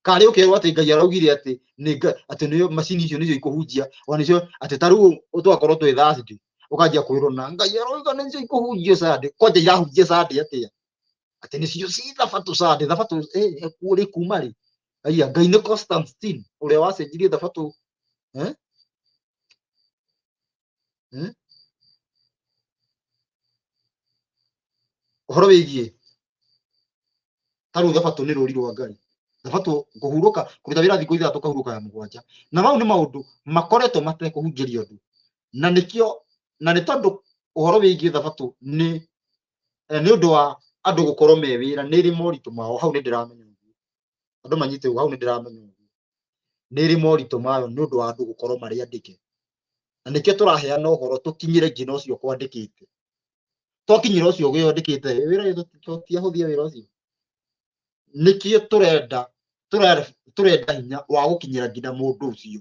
[SPEAKER 1] karĩ ũkerwo atĩ Ngai araugire atĩ nĩ atĩ nĩ macini icio nĩcio ikũhunjia, ona nĩcio atĩ ta rĩu twakorwo twĩ Thursday, ũkanjia kwĩrwo na Ngai arauga nĩcio ikũhunjia Sunday. Kwanja irahunjia Sunday atĩa? Atĩ nĩcio ci thabatũ Sunday, thabatũ, kũrĩ kuma rĩ? Aya, Ngai nĩ Constantine ũrĩa wacenjirie thabatũ. Ũhoro wĩgiĩ ta rĩu thabatũ nĩ rũri rwa Ngai. Thabatũ kũhurũka, kũruta wĩra thikũ ithathatũ ũkahurũka ya mũgwanja. Na mau nĩ maũndũ makoretwo matekũhunjĩrio andũ. Na nĩkĩo, na nĩ tondũ ũhoro wĩgiĩ thabatũ nĩ ũndũ wa andũ gũkorwo me wĩra, nĩ ĩrĩ moritũ mao, hau nĩ ndĩramenya ũguo. Andũ manyite ũguo, hau nĩ ndĩramenya ũguo. Nĩ ĩrĩ moritũ mayo nĩ ũndũ wa andũ gũkorwo marĩ andĩke. Na nĩkĩo tũraheana ũhoro tũkinyĩre nginya ũcio kwandĩkĩte. Twakinyĩra ũcio wĩyandĩkĩte, wĩra witũ tũtiahũthia wĩra ũcio. Nĩkĩo tũrenda hinya wa gũkinyĩra nginya mũndũ ũcio.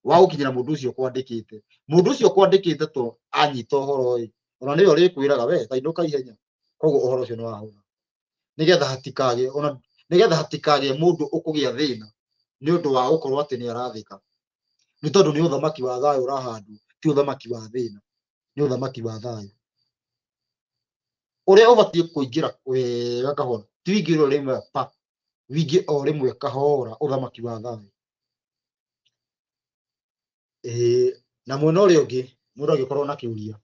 [SPEAKER 1] Wa gũkinyĩra mũndũ ũcio kwandĩkĩte. Mũndũ ũcio kwandĩkĩte to anyita ũhoro ĩ, ona nĩwe ũrĩkwĩraga we ta inũka ihenya. Koguo ũhoro ũcio nĩ wahũtha. Nĩgetha hatikagĩe, ona nĩgetha hatikagĩe mũndũ ũkũgĩa thĩna nĩ ũndũ wa gũkorwo atĩ nĩ arathĩka. Nĩ tondũ nĩ ũthamaki wa thayũ ũrahandwo, ti ũthamaki wa thĩna, nĩ ũthamaki wa thayũ. Ũrĩa ũbatiĩ kũingĩra wega kahora, ti wĩingĩre o rĩmwe pa, wĩingĩre o rĩmwe kahora ũthamaki wa thayũ. Ĩĩ, na mwena ũrĩa ũngĩ mũndũ angĩkorwo na kĩũria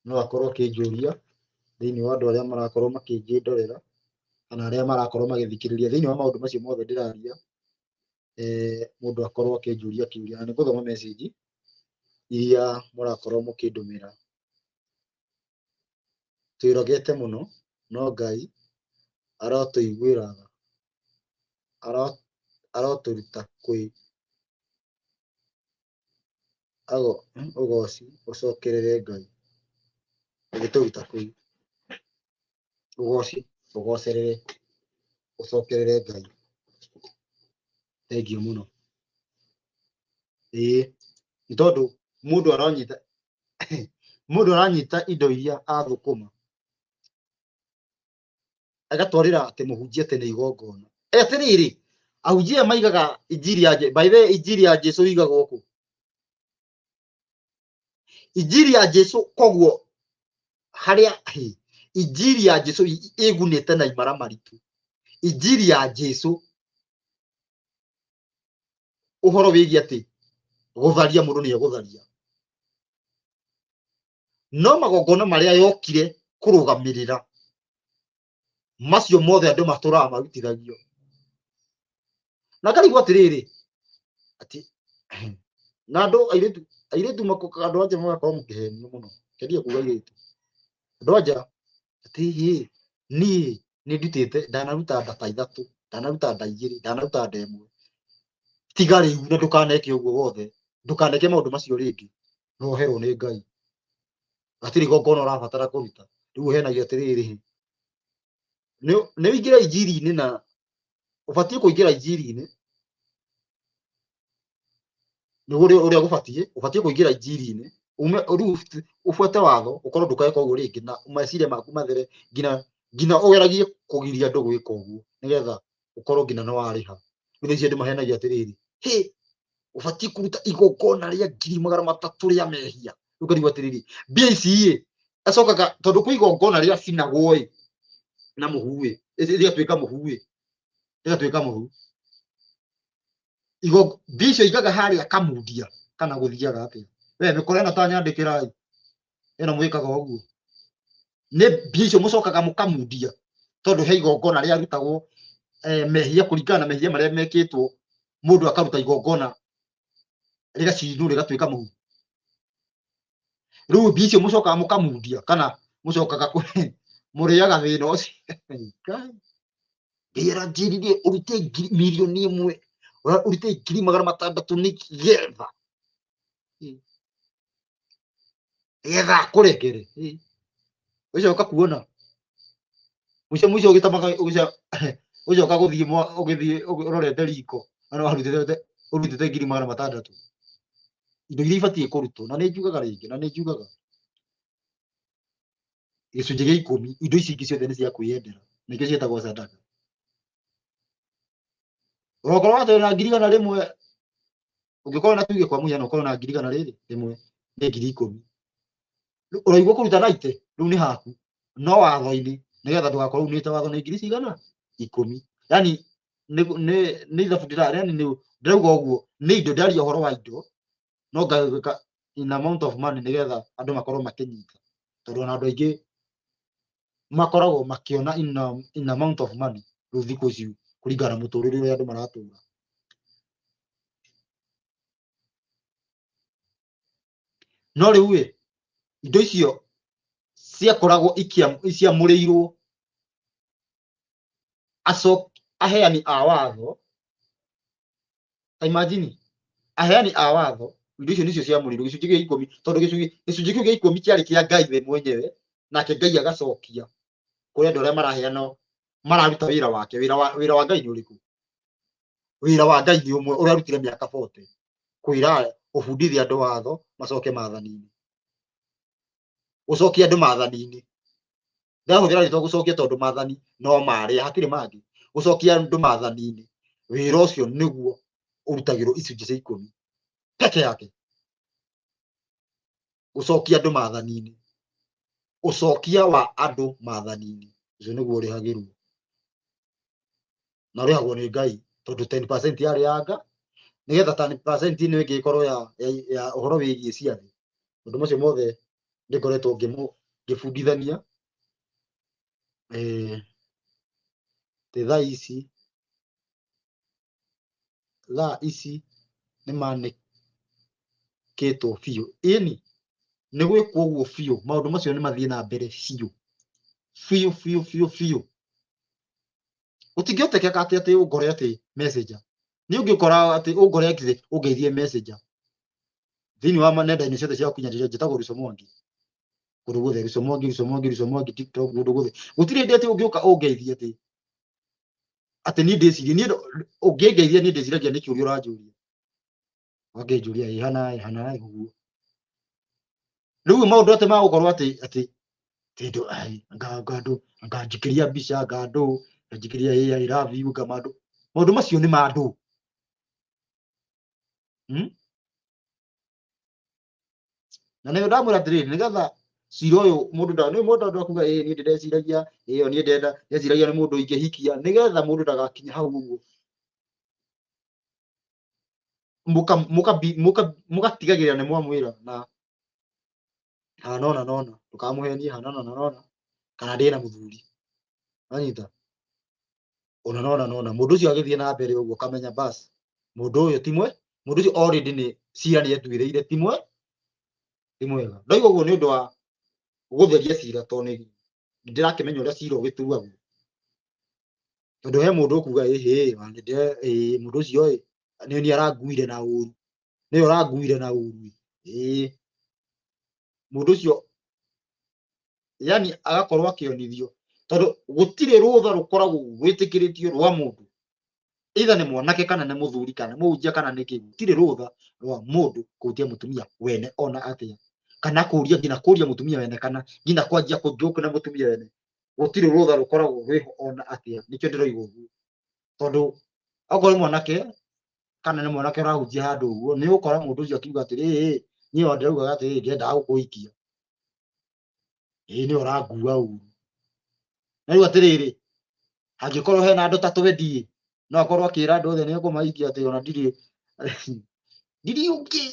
[SPEAKER 1] no akorwo akĩnjũria thĩinĩ wa andũ arĩa marakorwo makĩnjĩndorera kana arĩa marakorwo magĩthikĩrĩria thĩinĩ wa maũndũ macio mothe ndĩraria, mũndũ akorwo akĩnjũria kĩũria na nĩ ngũthoma message iria mũrakorwo mũkĩndũmĩra. Twĩrogete mũno no Ngai arotũiguĩra tha, arotũruta kwĩ ũgoci ũcokerere Ngai ũgĩtũruta kũu. Ũgoci ũgocerere ũcokerere Ngai. Thengiũ mũno. Ĩĩ nĩ tondũ mũndũ aranyita mũndũ aranyita indo iria athũkũma agatwarĩra atĩ mũhunjia atĩ nĩ igongona. Atĩrĩrĩ, ahunjia maigaga injiri ya by the way, injiri ya Jesu igagwo kũ? Injiri ya Jesu koguo harĩa injiri ya Jesu ĩgunĩte na imara maritũ. Injiri ya Jesu ũhoro wĩgiĩ atĩ gũtharia mũndũ nĩ egũtharia, no magongona marĩa yokire kũrũgamĩrĩra macio mothe andũ matũraga marutithagio. Na ngarigwo atĩrĩrĩ, atĩ na andũ airĩtu airĩtu andũ anja magakorwo mũkĩhenio mũno, kendia kuga airĩtu andũ anja atĩ hĩ niĩ nĩ ndutĩte ndanaruta nda ta ithatũ, ndanaruta nda igĩrĩ, ndanaruta nda ĩmwe, tiga rĩu na ndũkaneke ũguo wothe, ndũkaneke maũndũ macio rĩngĩ, no ũherwo nĩ Ngai. Hatirĩ igongona ũrabatara kũruta. Rĩu ũhenagio atĩrĩrĩ, nĩ ũingĩre injiri-inĩ na ũbatiĩ kũingĩra injiri-inĩ nĩguo ũrĩa gũbatiĩ, ũbatiĩ kũingĩra injiri-inĩ ume rĩu ũbuate watho ũkorwo ndũgeka ũguo rĩngĩ na meciria maku mathere nginya ũgeragie kũgiria andũ gwĩka ũguo nĩgetha ũkorwo nginya nĩ warĩha. Rĩu thaa ici andũ mahenagia atĩrĩrĩ, hĩ ũbatiĩ kũruta igongona rĩa 300,000 rĩa mehia. Rĩu ũkarigwo atĩrĩrĩ, mbia ici ĩ acokaga tondũ kwĩ igongona rĩa cinagwo ĩ na mũhu ĩ, rĩgatuĩka mũhu ĩ, rĩgatuĩka mũhu. Mbia icio igaga harĩa kamundia kana gũthiaga atĩa? We mĩkora ĩno ta nyandĩkĩra ĩ, ĩno mwĩkaga ũguo. Nĩ mbia icio mũcokaga mũkamundia tondũ he igongona rĩarutagwo mehia kũringana na mehia marĩa mekĩtwo, mũndũ akaruta igongona rĩgacinwo rĩgatuĩka mũhu. Rĩu mbia icio mũcokaga mũkamundia kana mũcokaga mũrĩaga thĩna ũcio. Ngai aranjĩrire ũrute 1,000,000, ũrute 600,000 nĩgetha nĩgetha akũrekere. Ũcoka kuona mũico mũico ũgĩtamaga ũcoka gũthiĩ ũgĩthiĩ ũrorete riko na warutĩte ũrutĩte 600,000. Indo iria ibatiĩ kũrutwo, na nĩ njugaga rĩngĩ, na nĩ njugaga gĩcunjĩ gĩa ikũmi, indo ici ingĩ ciothe nĩ cia kwĩyendera, nĩkĩo ciĩtagwo sadaka. Ũrokorwo watũra na 100,000, ũngĩkorwo na tuge kwa mũhiano ũkorwo na 100,000 rĩrĩ rĩmwe nĩ 10,000. Ũraigua kũruta 90, rĩu nĩ haku, no watho-inĩ nĩgetha ndũgakorwo unĩte watho nĩ ngiri cigana? 10. Yani nĩ ithabu ndĩra, yani nĩ ndĩrauga ũguo nĩ indo, ndĩraria ũhoro wa indo, no ngawĩka in amount of money nĩgetha andũ makorwo makĩnyita, tondũ ona andũ aingĩ makoragwo makĩona in amount of money rĩu thikũ ici kũringana na mũtũrĩre ũrĩa andũ maratũra. No rĩu ĩ, indo icio ciakoragwo ciamũrĩirwo aheani a watho. Ta imagine aheani a watho, indo icio nicio ciamũrĩirwo gĩcunjĩ gĩa ikũmi, tondũ gĩcunjĩ kĩu gĩa ikũmi kĩarĩ kĩa Ngai we mwenyewe, nake Ngai agacokia kũrĩ andũ arĩa maraheana, mararuta wĩra wake. Wĩra wa Ngai nĩ ũrĩkũ? Wĩra wa Ngai nĩ ũmwe ũrĩa arutire mĩaka 40, kwĩra gũbundithia andũ watho macoke maathani-inĩ, gũcokia andũ maathani-inĩ. Ndahũthĩra rĩtwa gũcokia tondũ maathani no marĩa, hatirĩ mangĩ. Gũcokia andũ maathani-inĩ, wĩra ũcio nĩguo ũrutagĩrwo icunjĩ cia ikũmi peke yake, gũcokia andũ maathani-inĩ. Ũcokia wa andũ maathani-inĩ ũcio nĩguo ũrĩhagĩrwo na ũrĩhagwo nĩ Ngai tondũ 10% yarĩ ya nga nĩgetha 10% ĩno ĩngĩ ĩkorwo ya ũhoro wĩgiĩ ciathĩ. Maũndũ macio mothe nĩngoretwo ngĩbundithania atĩ thaa ici nĩmanĩkĩtwo biũ. Ĩni nĩ gwĩkwo ũguo biũ, maũndũ macio nĩ mathiĩ na mbere biũ biũ biũ biũ biũ. Gũtingĩhotekeka atĩ atĩ ũngore atĩ messenger nĩ ũngĩkora atĩ ũngore atĩ ũngeithie messenger thĩinĩ wa nenda-inĩ ciothe cia ũkinyanĩria njĩtagwo Ruco Mwangi kũndũ guothe, Ruco Mwangi, Ruco Mwangi, Ruco Mwangi, TikTok kũndũ guothe. Gũtirĩ hĩndĩ atĩ ũngĩũka ũngeithie atĩ atĩ niĩ ndĩcirie niĩ ũngĩngeithia niĩ ndĩciragia nĩ kĩũria ũranjũria, ũgakĩnjũria ĩ hana ĩ hana ĩ ũguo. Rĩu maũndũ atĩ magũkorwo atĩ atĩ tindũ ai anga andũ anga njikĩria mbica anga andũ nganjikĩria ĩ I love you anga mandũ maũndũ macio nĩ ma andũ. Na nĩyo ndamwĩra atĩrĩrĩ nĩgetha cira ũyũ mũndũ nda nĩ mũndũ andũ akuga ĩ niĩ ndĩreciragia ĩyo niĩ ndenda ndeciragia nĩ mũndũ ingĩhikia nĩgetha mũndũ ndagakinye hau ũguo mũgatigagĩrĩra nĩ mwamwĩra na hanona nona ndũkamũhenie hanona nona kana ndĩna mũthuri wanyita ona nona nona mũndũ ũcio agĩthiĩ na mbere ũguo kamenya bas mũndũ ũyũ ti mwe mũndũ ũcio already nĩ cira nĩ etuĩrĩire ti mwe ti mwega. Ndauga ũguo nĩ ũndũ wa gũtheria cira tondũ nĩ ndĩrakĩmenya ũrĩa cira ũgĩtuagwo tondũ he mũndũ ũkuga ĩhĩ mũndũ ũcio ĩ nĩ niĩ aranguire na ũru nĩwe ũranguire na ũru ĩ mũndũ ũcio yani agakorwo akĩonithio tondũ gũtirĩ rũtha rũkoragwo rwĩtĩkĩrĩtio rwa mũndũ either nĩ mwanake kana nĩ mũthuri kana nĩ mũhunjia kana nĩ kĩ gũtirĩ rũtha rwa mũndũ kũhutia mũtumia wene ona atĩa kana kũria nginya kũria mũtumia wene kana nginya kwanjia kũnjoke na mũtumia wene gũtirĩ rũtha rũkoragwo rwĩho ona atĩa. Nĩkĩo ndĩroiga ũguo tondũ okorwo nĩ mwanake kana nĩ mwanake ũrahunjia handũ ũguo nĩ ũgũkora mũndũ ũcio akiuga atĩrĩrĩ niĩ o ndĩraugaga atĩrĩrĩ ndĩrendaga gũkũhikia ĩĩ nĩwe ũrangua ũru. Na rĩu atĩrĩrĩ angĩkorwo hena andũ ta twendi no akorwo akĩra andũ othe nĩ ekũmahikia atĩ ona ndirĩ ndirĩ ũngĩ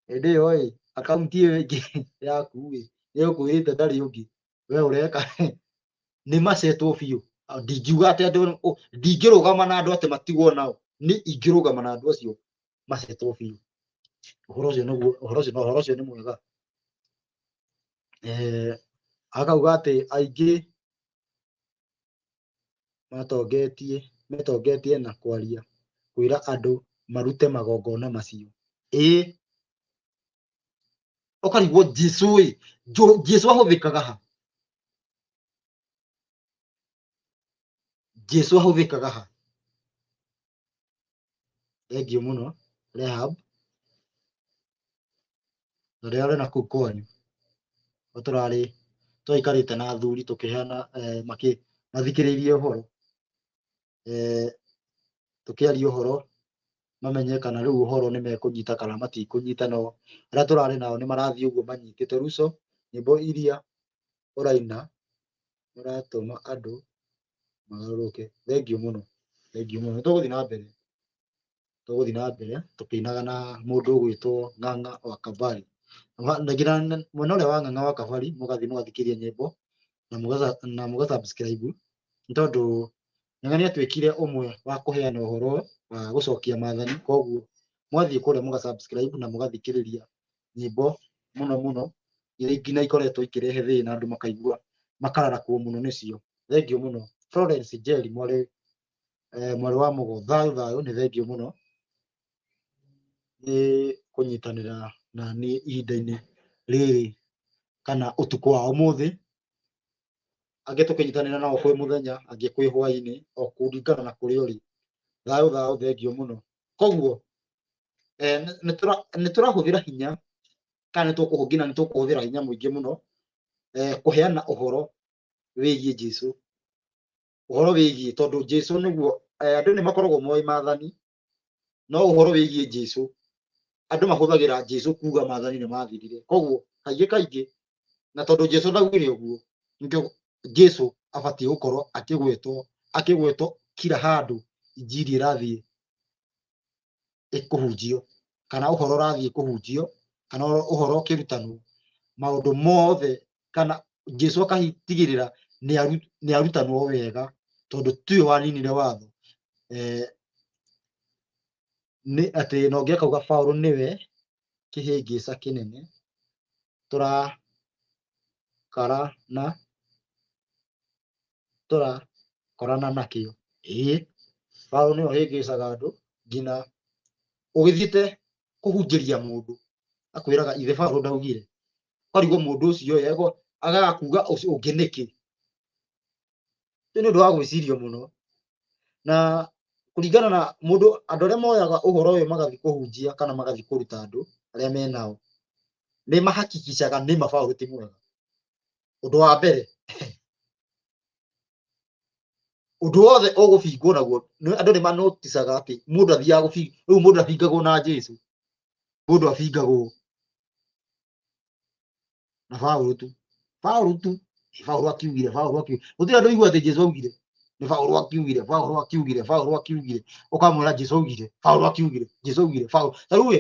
[SPEAKER 1] hĩndĩ ĩyo ĩ akaunti ĩyo ĩngĩ yaku ĩ nĩ ĩgũkwĩrĩte ndarĩ ũngĩ we ũreka nĩ macetwo biũ. Ndingiuga atĩ andũ ndingĩrũgama na andũ atĩ matigwo nao nĩ ingĩrũgama na andũ acio macetwo biũ. Ũhoro ũcio nĩguo ũhoro ũcio ũhoro ũcio nĩ mwega. Akauga atĩ aingĩ matongetie metongetie na kwaria kwĩra andũ marute magongona macio. Ĩĩ ũkarigwo Jesũ ĩ Jesũ ahũthĩkaga ha? Jesũ ahũthĩkaga ha? Thengiũ mũno Rehab na rĩrĩa ũrĩ na kũu kwanyu tũrarĩ twaikarĩte na athuri tũkĩheana mathikĩrĩirie ũhoro tũkĩaria ũhoro mamenye kana rĩu ũhoro nĩ mekũnyita kana matikũnyita no arĩa tũrarĩ nao nĩ marathiĩ ũguo manyitĩte. Ruco nyĩmbo iria ũraina ũratũma andũ magarũrũke. Thengiũ mũno, thengiũ mũno. Nĩ tũgũthiĩ na mbere, tũgũthiĩ na mbere tũkĩinaga na mũndũ ũgwĩtwo Ng'ang'a wa Kabari. Na nginya mwena ũrĩa wa Ng'ang'a wa Kabari mũgathiĩ mũgathikĩrĩria nyĩmbo na mũga subscribe nĩ tondũ Ng'ang'a nĩ atuĩkire ũmwe wa kũheana ũhoro wa gũcokia maathani koguo mwathiĩ kũrĩa mũga subscribe na mũgathikĩrĩria nyĩmbo mũno mũno iria nginya ikoretwo ikĩrehe thĩna andũ makaigua makararakwo mũno nĩcio. Thengiũ mũno Florence Njeri mwarĩ mwarĩ wa Mũgo, thayũ thayũ, nĩ thengiũ mũno nĩ kũnyitanĩra na niĩ ihinda-inĩ rĩrĩ kana ũtukũ wa ũmũthĩ. Angĩ tũkĩnyitanĩra nao kwĩ mũthenya, angĩ kwĩ hwaĩ-inĩ, o kũringana na kũrĩa ũrĩ. Thayũ thayũ, thengiũ mũno. Koguo nĩ tũrahũthĩra hinya kana nĩ tũkũhũthĩra hinya mũingĩ mũno kũheana ũhoro wĩgiĩ Jesũ, ũhoro wĩgiĩ tondũ Jesũ nĩguo andũ nĩ makoragwo moĩ maathani no ũhoro wĩgiĩ Jesũ andũ mahũthagĩra Jesũ kuga maathani nĩ mathirire. Koguo kaingĩ kaingĩ Na tondũ Jesu ndaugire ũguo, nĩkĩo Jesu abatiĩ gũkorwo akĩgwetwo kila handũ injiri ĩrathiĩ ĩkũhunjio, kana ũhoro ũrathiĩ kũhunjio, kana ũhoro ũkĩrutanwo, maũndũ mothe, kana Jesu akatigĩrĩra nĩ arutanwo wega, tondũ tiwe waninire watho. Nĩ atĩ na ũngĩ akauga Paũlũ nĩwe kĩhĩngĩca kĩnene tũrakorana nakĩo. Ĩĩ, Paũlũ nĩwe ũhĩngĩcaga andũ nginya ũgĩthiĩte kũhunjĩria mũndũ akwĩraga ithe Paũlũ ndaugire, ũkarigwo mũndũ ũcio ego agaga kuga ũcio ũngĩ nĩkĩ. Ũyũ nĩ ũndũ wa gwĩcirio mũno. Na kũringana na mũndũ, andũ arĩa moyaga ũhoro ũyũ magathiĩ kũhunjia kana magathiĩ kũruta andũ arĩa menao, nĩ mahakikicaga nĩ ma Paũlũ ti mwega. Ũndũ wa mbere, ũndũ wothe ũgũbingwo naguo, andũ nĩ manoticaga atĩ mũndũ athiaga gũbingwo, rĩu mũndũ abingagwo na Jesu, mũndũ abingagwo na Paũlũ tu, Paũlũ tu, Paũlũ akiugire, Paũlũ akiugire, gũtirĩ andũ aigua atĩ Jesu augire, nĩ Paũlũ akiugire, Paũlũ akiugire, Paũlũ akiugire, ũkamwĩra Jesu augire, Paũlũ akiugire, Jesu augire, Paũlũ. Ta rĩu ĩ,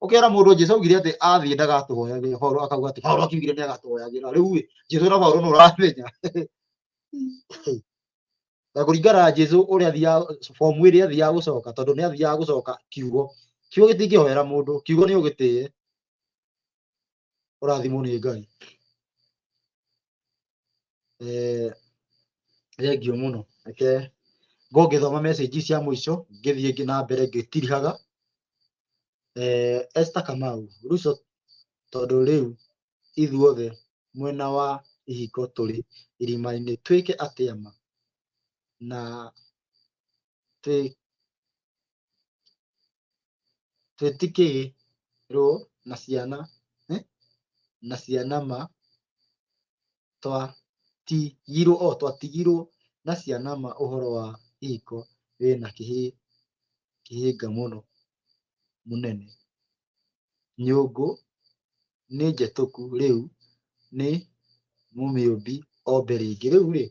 [SPEAKER 1] ũkera mũndũ Jesu augire atĩ athiĩ ndagatũhoyagĩra, Paũlũ akauga atĩ Paũlũ akiugire nĩ agatũhoyagĩra. Rĩu ĩ, Jesu na Paũlũ nũ ũramenya? Na kũringana na Jesu ũrĩa athiaga, fomu ĩrĩa athiaga gũcoka, tondũ nĩ athiaga gũcoka kiugo. Kiugo gĩtingĩhoera mũndũ, kiugo nĩ ũgĩtĩe. Ũrathimwo nĩ Ngai. Thengiũ mũno. Reke ngorwo ngĩthoma message cia mũico, ngĩthiĩ na mbere ngĩtirihaga. Esther Kamau, Ruto tondũ rĩu ithuothe mwena wa ihiko tũrĩ irima-inĩ, twĩke atĩa ma? Na twĩtikĩrwo na ciana, na ciana ma twatigirwo, o twatigirwo na ciana ma ũhoro wa ihiko wĩna kĩhĩnga mũno mũnene. Nyũngũ nĩ njetũku rĩu nĩ mũmĩũmbi ombe rĩngĩ. Rĩu rĩ,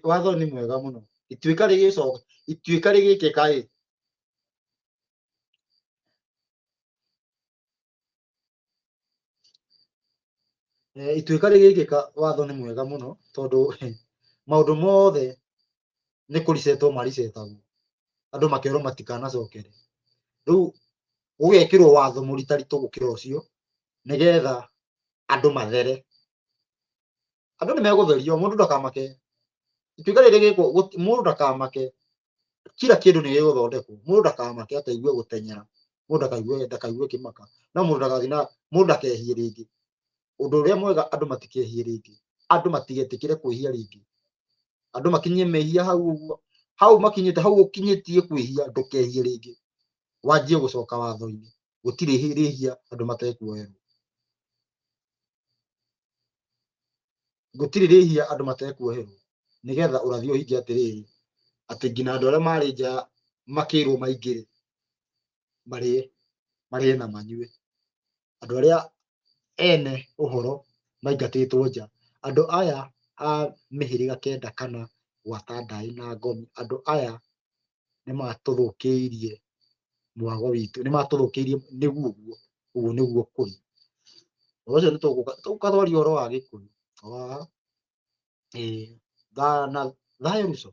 [SPEAKER 1] watho nĩ mwega mũno. Ituĩka rĩgĩcoka, ituĩka rĩgĩkĩka ĩ. Ituĩka rĩgĩkĩka watho nĩ mwega mũno tondũ maũndũ mothe nĩ kũricetwo maricetagwo. Andũ makerwo matikanacokere. Rĩu gũgekĩrwo watho mũritaritũ gũkĩra ũcio nĩgetha andũ mathere. Andũ nĩ megũtherio, mũndũ ndakamake. Ituĩka rĩrĩ rĩgĩkwo, mũndũ ndakamake. Kila kĩndũ nĩ gĩgũthondekwo. Mũndũ ndakamake ataigue gũteng'era. Mũndũ ndakaigue kĩmaka. No mũndũ ndagathiĩ na, mũndũ ndakehie rĩngĩ. Ũndũ ũrĩa mwega andũ matikehie rĩngĩ. Andũ matigetĩkĩre kwĩhia rĩngĩ. Andũ makinyie mehia hau ũguo. Hau makinyĩte, hau ũkinyĩtie kwĩhia, ndũkehie rĩngĩ. Wanjie gũcoka watho-inĩ. Gũtirĩ rĩhia andũ matekuoherwo. Gũtirĩ rĩhia andũ matekuoherwo. Nĩgetha ũrathi ũhinge atĩrĩrĩ, atĩ nginya andũ arĩa marĩ nja makĩrwo maingĩre, marĩe na manyue. Andũ arĩa ene ũhoro maingatĩtwo nja, andũ aya a mĩhĩrĩga kenda kana gwata ndaĩ na ngomi, andũ aya nĩmatũthũkĩirie mwago witũ, nĩmatũthũkĩirie nĩguo ũguo, ũguo nĩguo kũrĩ. Ũhoro ũcio nĩtũgũka, tũgũka twarie ũhoro wa Gĩkũyũ. Na thayũ Ruto,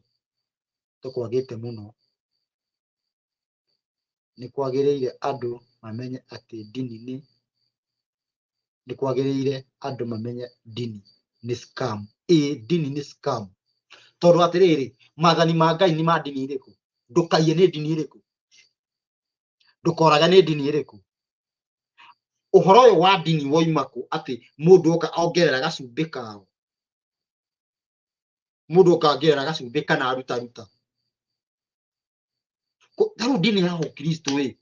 [SPEAKER 1] tũkwagĩte mũno. Nĩ kwagĩrĩire andũ mamenye atĩ ndini nĩ, nĩ kwagĩrĩire andũ mamenye ndini nĩ scam. Ĩĩ, ndini nĩ scam. Tondũ atĩrĩrĩ, maathani ma Ngai nĩ ma ndini ĩrĩkũ? Ndũkaiye nĩ ndini ĩrĩkũ? Ndũkorage nĩ ndini ĩrĩkũ? Ũhoro ũyũ wa ndini woima kũ atĩ mũndũ oka ongerera gacumbĩ kao? Mũndũ oka ongerera gacumbĩ kana arutaruta. Ta rĩu ndini ya Ũkristo ĩ,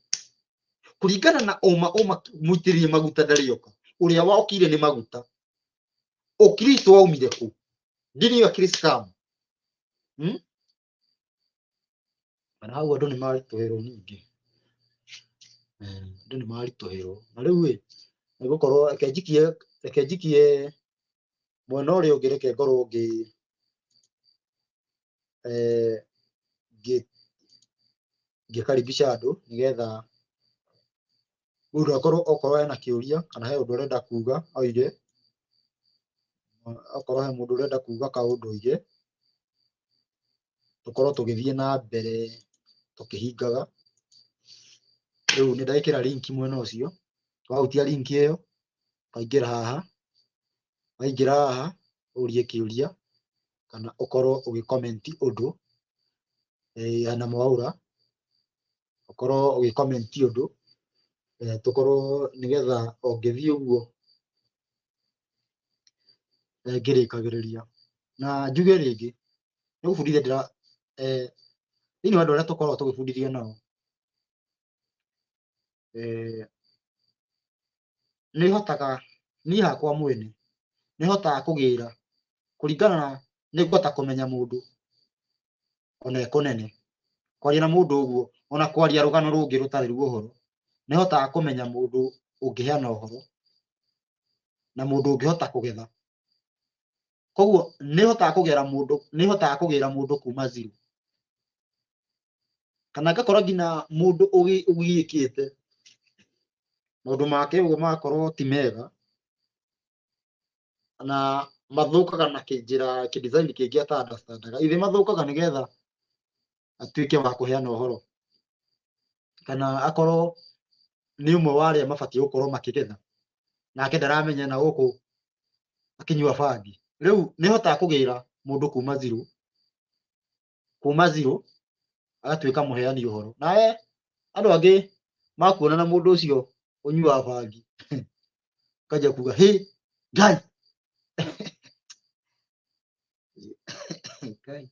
[SPEAKER 1] kũringana na ũma ũma mũitĩrĩrie maguta ndarĩoka, ũrĩa wokire nĩ maguta. Ũkristo waumire kũ? Ndini ĩyo ĩkĩrĩ scam. Na hau andũ nĩ maritũhĩrwo ningĩ. Andũ nĩ maritũhĩrwo. Na rĩu ĩ, Nĩ gũkorwo reke njikie mwena ũrĩa ũngĩ, reke ngorwo ngĩ eh, ngĩ ngĩkaribisha andũ nĩgetha mũndũ akorwo okorwo ena kĩũria kana he ũndũ arenda kuga oige, okorwo he mũndũ ũrenda kuga kaũndũ oige, tũkorwo tũgĩthiĩ na mbere tũkĩhingaga. Rĩu nĩ ndekĩra link mwena ũcio, wahutia link ĩyo ũkaingĩra haha, waingĩra haha ũrie kĩũria kana ũkorwo ũgĩ comment ũndũ na Mwaũra, ũkorwo ũgĩ comment ũndũ tũkorwo nĩgetha o ngĩthiĩ ũguo ngĩrĩkagĩrĩria. Na njuge rĩngĩ nĩ gũbundithia ndĩra thĩinĩ wa andũ arĩa tũkoragwo tũgĩbundithia nao, nĩ hotaga niĩ hakwa mwene nĩ hotaga kũgĩra kũringana na nĩ ngũhota kũmenya mũndũ ona e kũnene, kwaria na mũndũ ũguo ona kwaria rũgano rũngĩ rũtarĩ rwa ũhoro, nĩ hotaga kũmenya mũndũ ũngĩheana ũhoro na mũndũ ũngĩhota kũgetha. Koguo nĩ hotaga kũgera mũndũ, nĩ hotaga kũgĩra mũndũ kuma zero, kana ngakora nginya mũndũ ũgiĩkĩte maũndũ make ũguo magakorwo ti mega na mathũkaga na kĩnjĩra kĩ design kĩngĩ ata understandaga. Ithe mathũkaga nĩgetha atuĩke wa kũheana ũhoro, kana akorwo nĩ ũmwe wa arĩa mabatiĩ gũkorwo makĩgetha nake ndaramenya na gũkũ akĩnyua bangi. Rĩu nĩ hotaga kũgĩra mũndũ kuma zero, kuma zero agatuĩka mũheani ũhoro. Nawe andũ angĩ makuona na mũndũ ũcio ũnyuaga bangi kanjia kuga hĩ Ngai Ngai,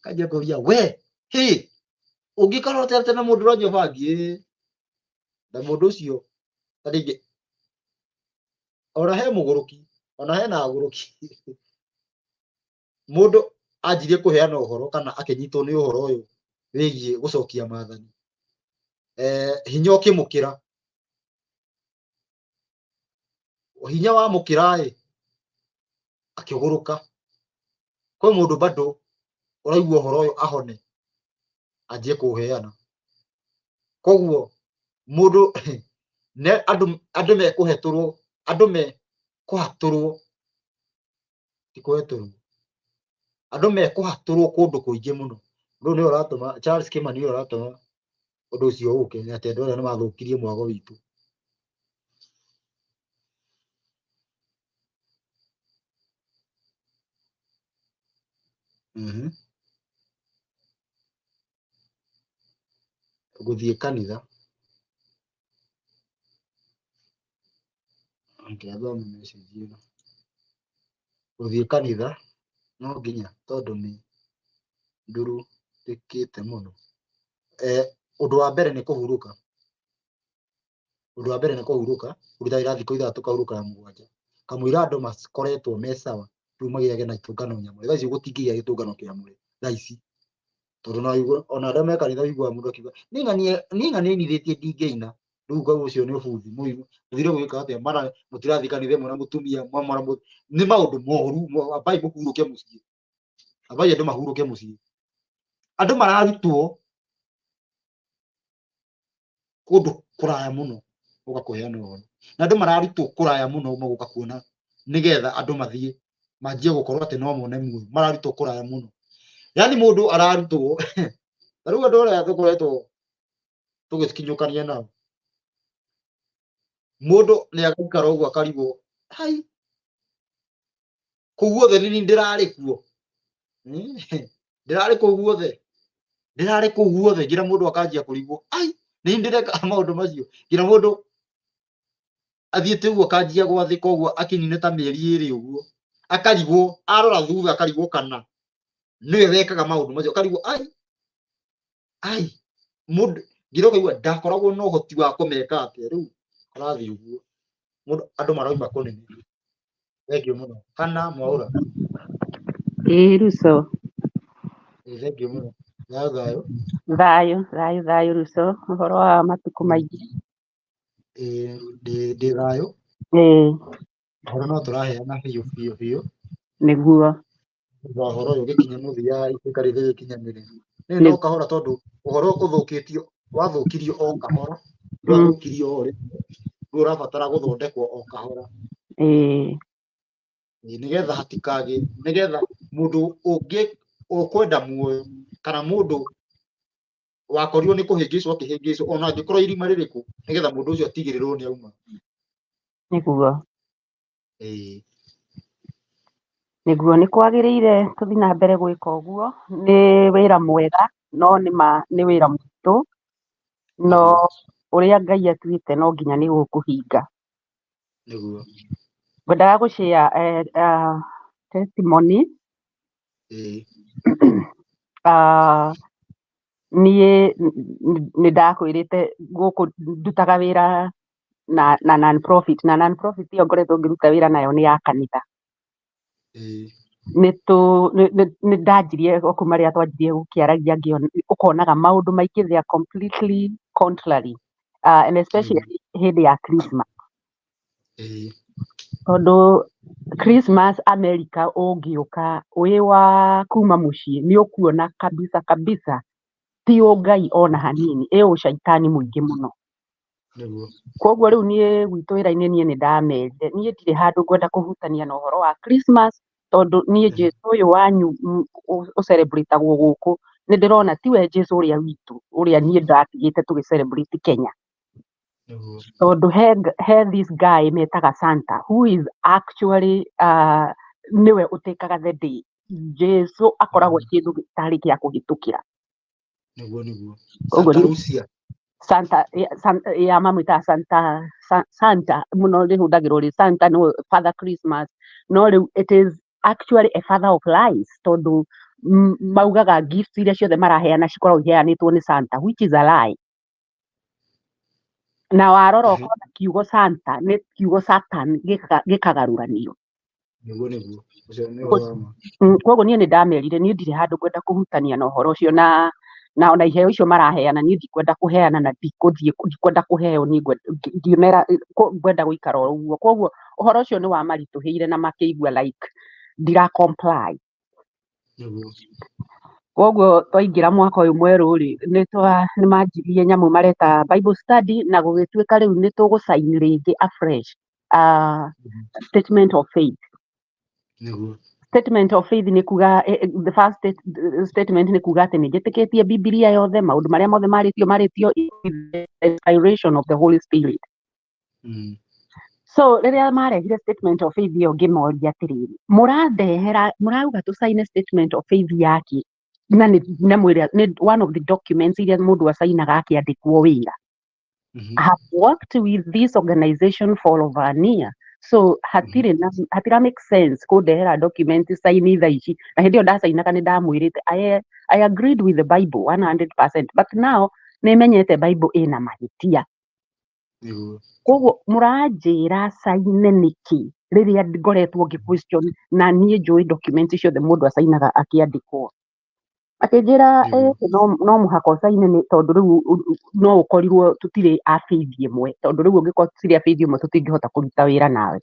[SPEAKER 1] kanjia kũria we hĩ ũngĩkorwo ũtete na mũndũ ũranyua bangi ĩ na mũndũ ũcio ta rĩngĩ ona he mũgũrũki, ona hena agũrũki, mũndũ anjirie kũheana ũhoro kana akĩnyitwo nĩ ũhoro ũyũ wĩgiĩ gũcokia maathani, hinya ũkĩmũkĩra, hinya wamũkĩra ĩ akĩgũrũka. Kwĩ mũndũ bado ũraigua ũhoro ũyũ ahone anjie kũũheana. Koguo mũndũ ne andũ andũ mekũhetũrwo, andũ mekũhatũrwo, ti kũhetũrwo, andũ mekũhatũrwo kũndũ kũingĩ mũno. Ũndũ ũyũ nĩwe ũratũma Charles Kimani nĩwe ũratũma ũndũ ũcio ũke, nĩ atĩ andũ arĩa nĩ mathũkirie mwago witũ. Gũthiĩ kanitha, reke thome message ĩno. Gũthiĩ kanitha no nginya tondũ nĩ ndururĩkĩte mũno. Ũndũ wa mbere nĩ kũhurũka, ũndũ wa mbere nĩ kũhurũka, kũruta wĩra thikũ ithathatũ ũkahurũka ya mũgwanja. Kamũira andũ makoretwo me sawa, rĩu magĩage na itũngano nyamũre. Thaa ici gũtingĩgĩa gĩtũngano kĩamũre thaa ici, tondũ ona arĩa me kanitha ũiguaga mũndũ akiuga niĩ ng'ania inithĩtie ndingĩina. Rĩu ngauga ũcio nĩ ũbuthi mũrimũ, mũthire gwĩka atĩa? Mara mũtirathiĩ kanitha ĩmwe na mũtumia, mara nĩ maũndũ moru. Ambai mũhurũke mũciĩ, ambai andũ mahurũke mũciĩ. Andũ mararutwo kũndũ kũraya mũno gũka kũheana ũhoro, na andũ mararutwo kũraya mũno magũka kuona nĩgetha andũ mathiĩ manjie gũkorwo atĩ no mone muoyo. Mararutwo kũraya mũno, yaani mũndũ ararutwo ta rĩu andũ arĩa tũkoretwo tũgĩkinyũkania nao, mũndũ nĩ agaikara ũguo akarigwo hai kũu guothe nĩ ndĩrarĩ kuo, ndĩrarĩ kũu guothe, ndĩrarĩ kũu guothe, nginya mũndũ akanjia kũrigwo ai nĩ ndĩreka maũndũ macio, nginya mũndũ athiĩte ũguo akanjia gwathĩka ũguo akinine ta mĩeri ĩrĩ ũguo, akarigwo arora thutha akarigwo kana nĩwe wekaga maũndũ macio, akarigwo ai ai mũndũ nginya ũkaigua ndakoragwo na ũhoti wa kũmeka atĩa. Rĩu arathiĩ ũguo mũndũ andũ marauma kũnene. Thengiũ mũno Hana Mwaũra.
[SPEAKER 2] Ĩĩ Ruco.
[SPEAKER 1] Ĩĩ thengiũ mũno. Thayũ thayũ.
[SPEAKER 2] Thayũ thayũ thayũ Ruco, ũhoro wa matukũ maingĩ.
[SPEAKER 1] Ĩĩ, ndĩ thayũ.
[SPEAKER 2] Ĩĩ.
[SPEAKER 1] Ũhoro no tũraheana biũ biũ biũ.
[SPEAKER 2] Nĩguo.
[SPEAKER 1] Thutha wa ũhoro ũyũ ũgĩkinya mũthia ituĩka rĩrĩ rĩkinyanĩre. Nĩ no kahora tondũ ũhoro ũthũkĩtio wathũkirio o kahora, ndwathũkirio o rĩmwe. Rĩu ũrabatara gũthondekwo o kahora.
[SPEAKER 2] Ĩĩ.
[SPEAKER 1] Ĩĩ, nĩgetha hatikagĩe, nĩgetha mũndũ ũngĩ ũkwenda muoyo kana mũndũ wakorirwo nĩ kũhĩngĩcwo akĩhĩngĩcwo ona angĩkorwo irima rĩrĩkũ, nĩgetha mũndũ ũcio atigĩrĩrwo nĩ auma.
[SPEAKER 2] Nĩguo.
[SPEAKER 1] Ĩĩ.
[SPEAKER 2] Nĩguo nĩ kwagĩrĩire tũthiĩ na mbere gwĩka ũguo, nĩ wĩra mwega no nĩ ma nĩ wĩra mũritũ, no
[SPEAKER 1] Nĩguo.
[SPEAKER 2] ũrĩa Ngai atuĩte no nginya nĩ ũkũhinga.
[SPEAKER 1] Nĩguo.
[SPEAKER 2] Ngwendaga gũshare testimony.
[SPEAKER 1] Ĩĩ.
[SPEAKER 2] Niĩ nĩ ndakwĩrĩte gũkũ ndutaga wĩra na non profit, na non profit ĩyo ngoretwo ngĩruta wĩra nayo nĩ ya kanitha.
[SPEAKER 1] Ĩĩ.
[SPEAKER 2] Nĩ ndanjirie o kuma rĩrĩa twanjirie gũkĩaragia ngĩona ũkonaga maũndũ maingĩ they are completely contrary, and especially hĩndĩ ya Christmas.
[SPEAKER 1] Ĩĩ.
[SPEAKER 2] Tondũ Christmas America ũngĩũka wĩ wa kuma mũciĩ nĩ ũkuona kabisa kabisa ti ũngai ona hanini, ĩ ũcaitani mũingĩ mũno.
[SPEAKER 1] Nĩguo.
[SPEAKER 2] Koguo rĩu niĩ gwitũ wĩra-inĩ niĩ nĩ ndamerire niĩ ndirĩ handũ ngwenda kũhutania na ũhoro wa Christmas, tondũ niĩ Jesũ ũyũ wanyu ũcerebratagwo gũkũ nĩ ndĩrona tiwe Jesũ ũrĩa witũ ũrĩa niĩ ndatigĩte tũgĩ celebrate Kenya.
[SPEAKER 1] Nĩguo.
[SPEAKER 2] Tondũ he this guy metaga Santa who is actually nĩwe ũtĩkaga the day. Jesũ akoragwo kĩndũ gĩtarĩ gĩa kũhĩtũkĩra.
[SPEAKER 1] Nĩguo nĩguo.
[SPEAKER 2] Koguo
[SPEAKER 1] Santa Lucia.
[SPEAKER 2] Santa ya mamwĩtaga Santa, Santa mũno rĩhũthagĩrwo rĩ Santa no Father Christmas, no rĩu it is actually a father of lies, tondũ maugaga gifts iria ciothe maraheana cikoragwo iheanĩtwo nĩ Santa, which is a lie. Na warora ũkona kiugo Santa nĩ kiugo Satan gĩkagarũranio.
[SPEAKER 1] Nĩguo nĩguo. Ũcio nĩ ũhoro wa ma.
[SPEAKER 2] Koguo niĩ nĩ ndamerire niĩ ndirĩ handũ ngwenda kũhutania na ũhoro ũcio, na ona iheo icio maraheana niĩ ndikwenda kũheana na ndikũthiĩ ndikwenda kũheo, niĩ ngĩmera ngwenda gũikara o ũguo. Koguo ũhoro ũcio nĩ wamaritũhĩire na makĩigua like ndira comply.
[SPEAKER 1] Nĩguo.
[SPEAKER 2] Koguo twaingĩra mwaka ũyũ mwerũ rĩ, nĩ manjirie nyamũ mareta Bible study, na gũgĩtuĩka rĩu nĩ tũgũcaini rĩngĩ afresh statement of faith.
[SPEAKER 1] Nĩguo.
[SPEAKER 2] Statement of faith nĩ kuga the first statement nĩ kuga atĩ nĩ njĩtĩkĩtie Bibilia yothe, maũndũ marĩa mothe marĩtio with the inspiration of the Holy Spirit. So rĩrĩa marehire statement of faith ĩyo ngĩmoria atĩrĩrĩ, mũrandehera mũrauga tũcaine statement of faith yake, na nĩ na mwĩra nĩ one of the documents iria mũndũ acainaga akĩandĩkwo wĩra. I have worked with this organization for over a year, so hatirĩ na hatira make sense kũndehera document saini thaa ici, na hĩndĩ ĩyo ndacainaga nĩ ndamwĩrĩte I agreed with the Bible 100%, but now nĩ menyete Bible ĩna mahĩtia.
[SPEAKER 1] Nĩguo.
[SPEAKER 2] Koguo mũranjĩra caine nĩkĩ rĩrĩa ngoretwo ngĩ question na niĩ njũĩ document ciothe mũndũ acainaga akĩandĩkwo. Akĩnjĩra
[SPEAKER 1] Nĩguo.
[SPEAKER 2] No mũhaka ũcaine nĩ tondũ rĩu no ũkorirwo tũtirĩ a faith ĩmwe, tondũ rĩu ũngĩkorwo tũtirĩ a faith ĩmwe tũtingĩhota kũruta wĩra nawe.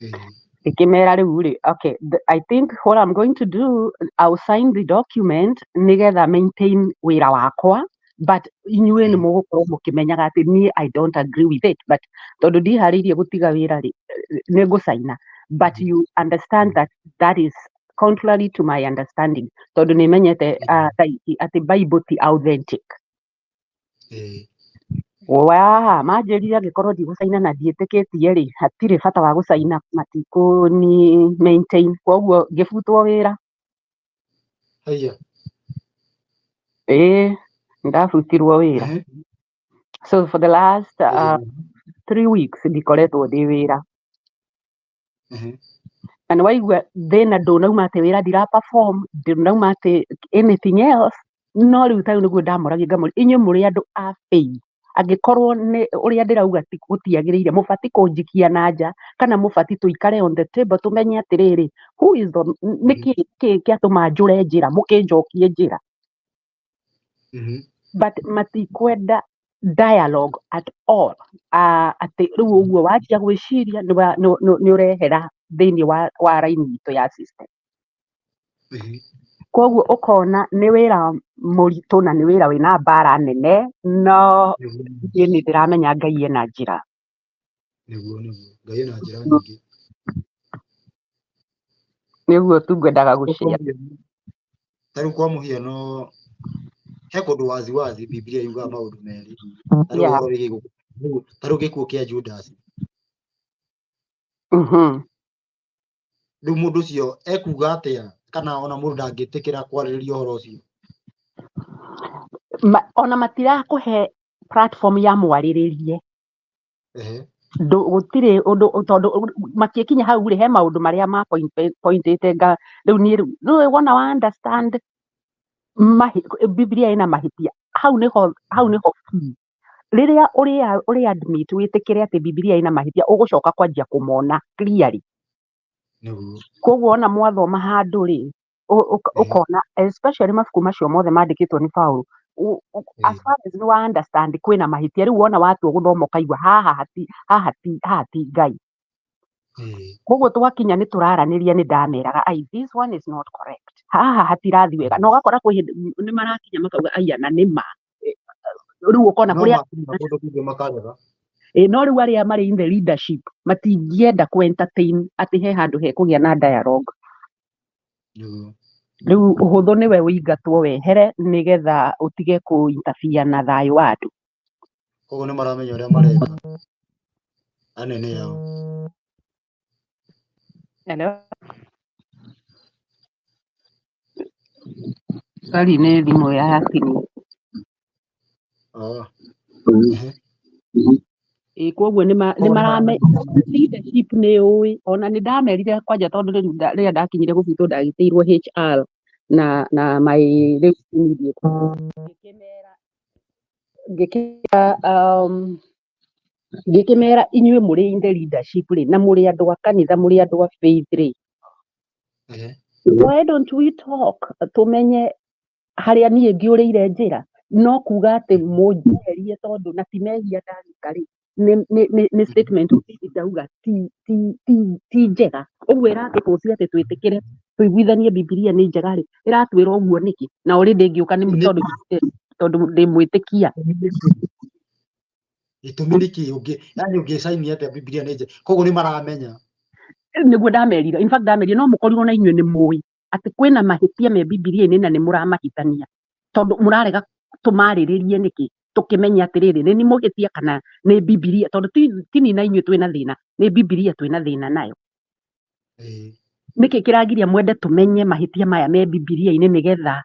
[SPEAKER 1] Ĩĩ.
[SPEAKER 2] Ngĩkĩmera rĩu rĩ, okay, I think what I'm going to do, I'll sign the document nĩgetha maintain wĩra wakwa, but inyuĩ nĩ mũgũkorwo mũkĩmenyaga atĩ niĩ I don't agree with it, but tondũ ndiharĩirie gũtiga wĩra rĩ, nĩ ngũcaina, but you understand that that is contrary to my understanding, tondũ nĩ menyete thaa ici atĩ Bible ti authentic.
[SPEAKER 1] Ĩĩ.
[SPEAKER 2] Wa manjĩrire angĩkorwo ndigũcaina na ndiĩtĩkĩtie rĩ, hatirĩ bata wa gũcaina, matikũni maintain, koguo ngĩbutwo wĩra.
[SPEAKER 1] Haiya.
[SPEAKER 2] Ĩĩ, ndabutirwo wĩra. So for the last 3 weeks ndikoretwo ndĩ wĩra. Na nĩ waigua thĩna ndũnauma atĩ wĩra ndira perform, ndũnauma atĩ anything else, no rĩu tarĩu nĩguo ndamoragia ngamoria, inyuĩ mũrĩ andũ a faith, angĩkorwo nĩ ũrĩa ndĩrauga ti gũtiagĩrĩire, mũbatiĩ kũnjikia na nja kana mũbatiĩ tũikare on the table tũmenye atĩrĩrĩ, who is the nĩkĩ kĩ kĩatũma njũre njĩra mũkĩnjokie njĩra. But matikwenda dialogue at all. Atĩ rĩu ũguo wanjia gwĩciria nĩ ũrehera thĩinĩ wa raini itũ ya system. Koguo ũkona nĩ wĩra mũritũ na nĩ wĩra wĩna mbara nene, no niĩ nĩ ndĩramenya Ngai ena njĩra.
[SPEAKER 1] Nĩguo, nĩguo, Ngai ena njĩra nyingĩ.
[SPEAKER 2] Nĩguo tu ngwendaga gũshare.
[SPEAKER 1] Ta rĩu kwa mũhiano, he kũndũ wazi wazi Bibilia yugaga maũndũ merĩ. Ta rĩu ũhoro wĩgiĩ ta rĩu gĩkuũ kĩa Judas. Rĩu mũndũ ũcio ekuga atĩa, kana ona mũndũ ndangĩtĩkĩra kwarĩrĩria ũhoro ũcio?
[SPEAKER 2] Ona matirakũhe platform ya mwarĩrĩrie. Gũtirĩ ũndũ, tondũ makĩkinya hau rĩ, he maũndũ marĩa ma pointĩte nga rĩu niĩ rĩu nĩũĩ wona wa understand Bibilia ĩna mahĩtia hau nĩho, hau nĩho key. Rĩrĩa ũrĩa ũrĩ admit, wĩtĩkĩre atĩ Bibilia ĩna mahĩtia, ũgũcoka kwanjia kũmona clearly. Koguo ona mwathoma handũ rĩ, ũkona especially mabuku macio mothe mandĩkĩtwo nĩ Paul, as far as nĩ wa understand kwĩna mahĩtia, rĩu wona watua gũthoma ũkaigua haha hati, haha ti, haha ti Ngai. Koguo twakinya nĩ tũraranĩria, nĩ ndameraga, "Ai, this one is not correct, haha hatirathi wega." Na ũgakora kwĩ hĩndĩ nĩ marakinya makauga, "Aya, na nĩ ma." Rĩu ũkona
[SPEAKER 1] no
[SPEAKER 2] kũrĩa
[SPEAKER 1] makinya kũndũ kũngĩ makarega.
[SPEAKER 2] Ĩ, no rĩu arĩa marĩ in the leadership matingĩenda kũ entertain atĩ he handũ hekũgĩa na dialogue. Rĩu ũhũthũ nĩwe ũingatwo wehere nĩgetha ũtige kũ interfere na thayũ wa andũ.
[SPEAKER 1] Koguo nĩ maramenya ũrĩa mareka anene ao.
[SPEAKER 2] Hello? Sorry, nĩ thimũ yakinyia.
[SPEAKER 1] Ah.
[SPEAKER 2] Ĩ, koguo nĩ nĩ
[SPEAKER 1] Koguo nĩ
[SPEAKER 2] marame
[SPEAKER 1] maramenya ũrĩa mareka.
[SPEAKER 2] Leadership nĩ ũĩ, ona nĩ ndamerire kwanja, tondũ rĩu rĩrĩa ndakinyire gũbutwo ndagĩtĩirwo HR na my rĩu immediate, ngĩkĩmera ngĩkĩra ngĩkĩmera, "Inyuĩ mũrĩ in the leadership rĩ, na mũrĩ andũ a kanitha, mũrĩ andũ a faith rĩ, why don't we talk tũmenye harĩa niĩ ngĩũrĩire njĩra?" No kuga atĩ mũnjeherie tondũ na ti mehia ndagĩka rĩ, nĩ statement ndauga ti njega. Ũguo ĩratũbũcia atĩ twĩtĩkĩre tũiguithanie Bibilia nĩ njega rĩ, ĩratwĩra ũguo nĩkĩ? Na already ngĩũka nĩ tondũ ndĩ mwĩtĩkia.
[SPEAKER 1] Gĩtũmi nĩ kĩ ũngĩ, yani ũngĩcaini atĩa Bibilia nĩ njega? Koguo nĩ maramenya.
[SPEAKER 2] Nĩguo ndamerire, in fact ndamerire, no mũkorirwo na inyuĩ nĩ mũĩ atĩ kwĩna mahĩtia me Bibilia-inĩ na nĩ mũramahitania, tondũ mũrarega tũmarĩrĩrie nĩkĩ, tũkĩmenye atĩrĩrĩ, nĩ mũhĩtia kana nĩ Bibilia, tondũ ti ni na inyuĩ twĩna thĩna, nĩ Bibilia twĩna thĩna nayo. Nĩkĩ kĩragiria mwende tũmenye mahĩtia maya me Bibilia-inĩ, nĩgetha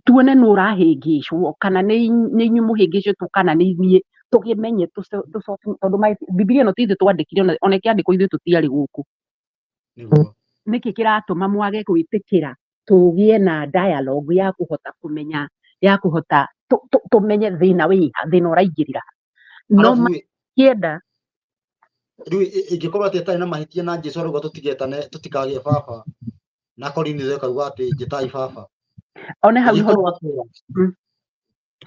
[SPEAKER 2] tuone nũ ũrahĩngĩcwo, kana nĩ inyuĩ mũhĩngĩcĩtwo kana nĩ ithuĩ, tũkĩmenye tũcoke, tondũ Bibilia ĩno ti ithuĩ twandĩkire, ona ĩkĩandĩkwo ithuĩ tũtiarĩ gũkũ. Nĩkĩ kĩratũma mwage gwĩtĩkĩra tũgĩe na dialogue ya kũhota kũmenya, ya kũhota tũmenye thĩna wĩha, thĩna ũraingĩrĩra ha? No
[SPEAKER 1] Arabu
[SPEAKER 2] makĩenda
[SPEAKER 1] rĩu ĩngĩkorwo atĩ ĩtarĩ na mahĩtia na Jesu arauga tũtigetane, tũtikagĩe baba, na Korinitho ĩkauga atĩ njĩtai baba.
[SPEAKER 2] One hau niho
[SPEAKER 1] Ĩngĩkorwo atĩa?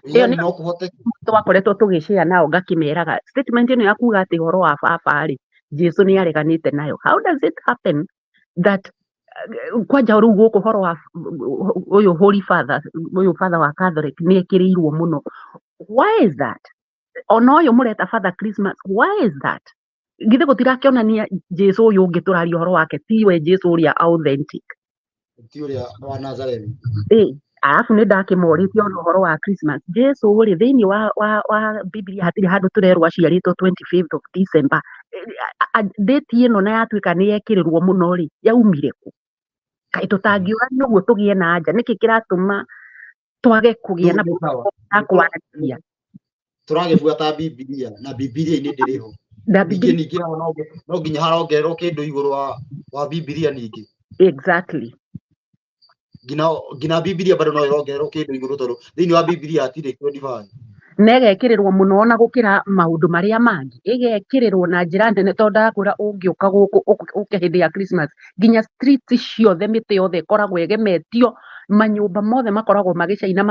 [SPEAKER 2] Ĩyo
[SPEAKER 1] Yani
[SPEAKER 2] nĩ
[SPEAKER 1] no kũhoteke.
[SPEAKER 2] Twakoretwo tũgĩshare nao, ngakĩmeraga statement ĩno ya kuga atĩ ũhoro wa baba rĩ, Jesu nĩ areganĩte nayo. How does it happen that kwanja rĩu gũkũ ũhoro wa ũyũ Holy Father, ũyũ father wa Catholic, nĩ ekĩrĩirwo mũno? Why is that? Ona ũyũ mũreta Father Christmas, why is that? Githĩ gũtirakĩonania Jesu ũyũ ũngĩ tũraria ũhoro wake tiwe Jesu ũrĩa authentic?
[SPEAKER 1] Ti ũrĩa wa Nazarethi.
[SPEAKER 2] Ĩ, arabu nĩ ndakĩmorĩtie ona ũhoro wa Christmas. Jesu rĩ, thĩinĩ wa Biblia hatirĩ handũ tũrerwo aciarĩtwo 25th of December. Date ĩno na yatuĩka nĩ yekĩrĩrwo mũno rĩ, yaumire kũ? Kaĩ tũtangĩũrania ũguo tũgĩe na anja nĩkĩ kĩratũma twage kũgĩa
[SPEAKER 1] Rĩu
[SPEAKER 2] na
[SPEAKER 1] nĩ sawa.
[SPEAKER 2] ya kwaranĩria?
[SPEAKER 1] Tũragĩbuata Bibilia na Bibilia-inĩ ndĩrĩ ho.
[SPEAKER 2] Na
[SPEAKER 1] Ningĩ
[SPEAKER 2] Bibilia
[SPEAKER 1] ningĩ haha no nginya harongererwo kĩndũ igũrũ wa Bibilia ningĩ.
[SPEAKER 2] Exactly.
[SPEAKER 1] Nginya Bibilia bado no ĩrongererwo kĩndũ igũrũ, tondũ thĩinĩ wa Bibilia hatirĩ 25.
[SPEAKER 2] Na ĩgekĩrĩrwo mũno ona gũkĩra maũndũ marĩa mangĩ, ĩgekĩrĩrwo na njĩra nene, tondũ ndakwĩra ũngĩũka gũkũ ũke hĩndĩ ya Christmas, nginya streets ciothe, mĩtĩ yothe ĩkoragwo ĩgemetio Manyũmba mothe makoragwo magĩcaina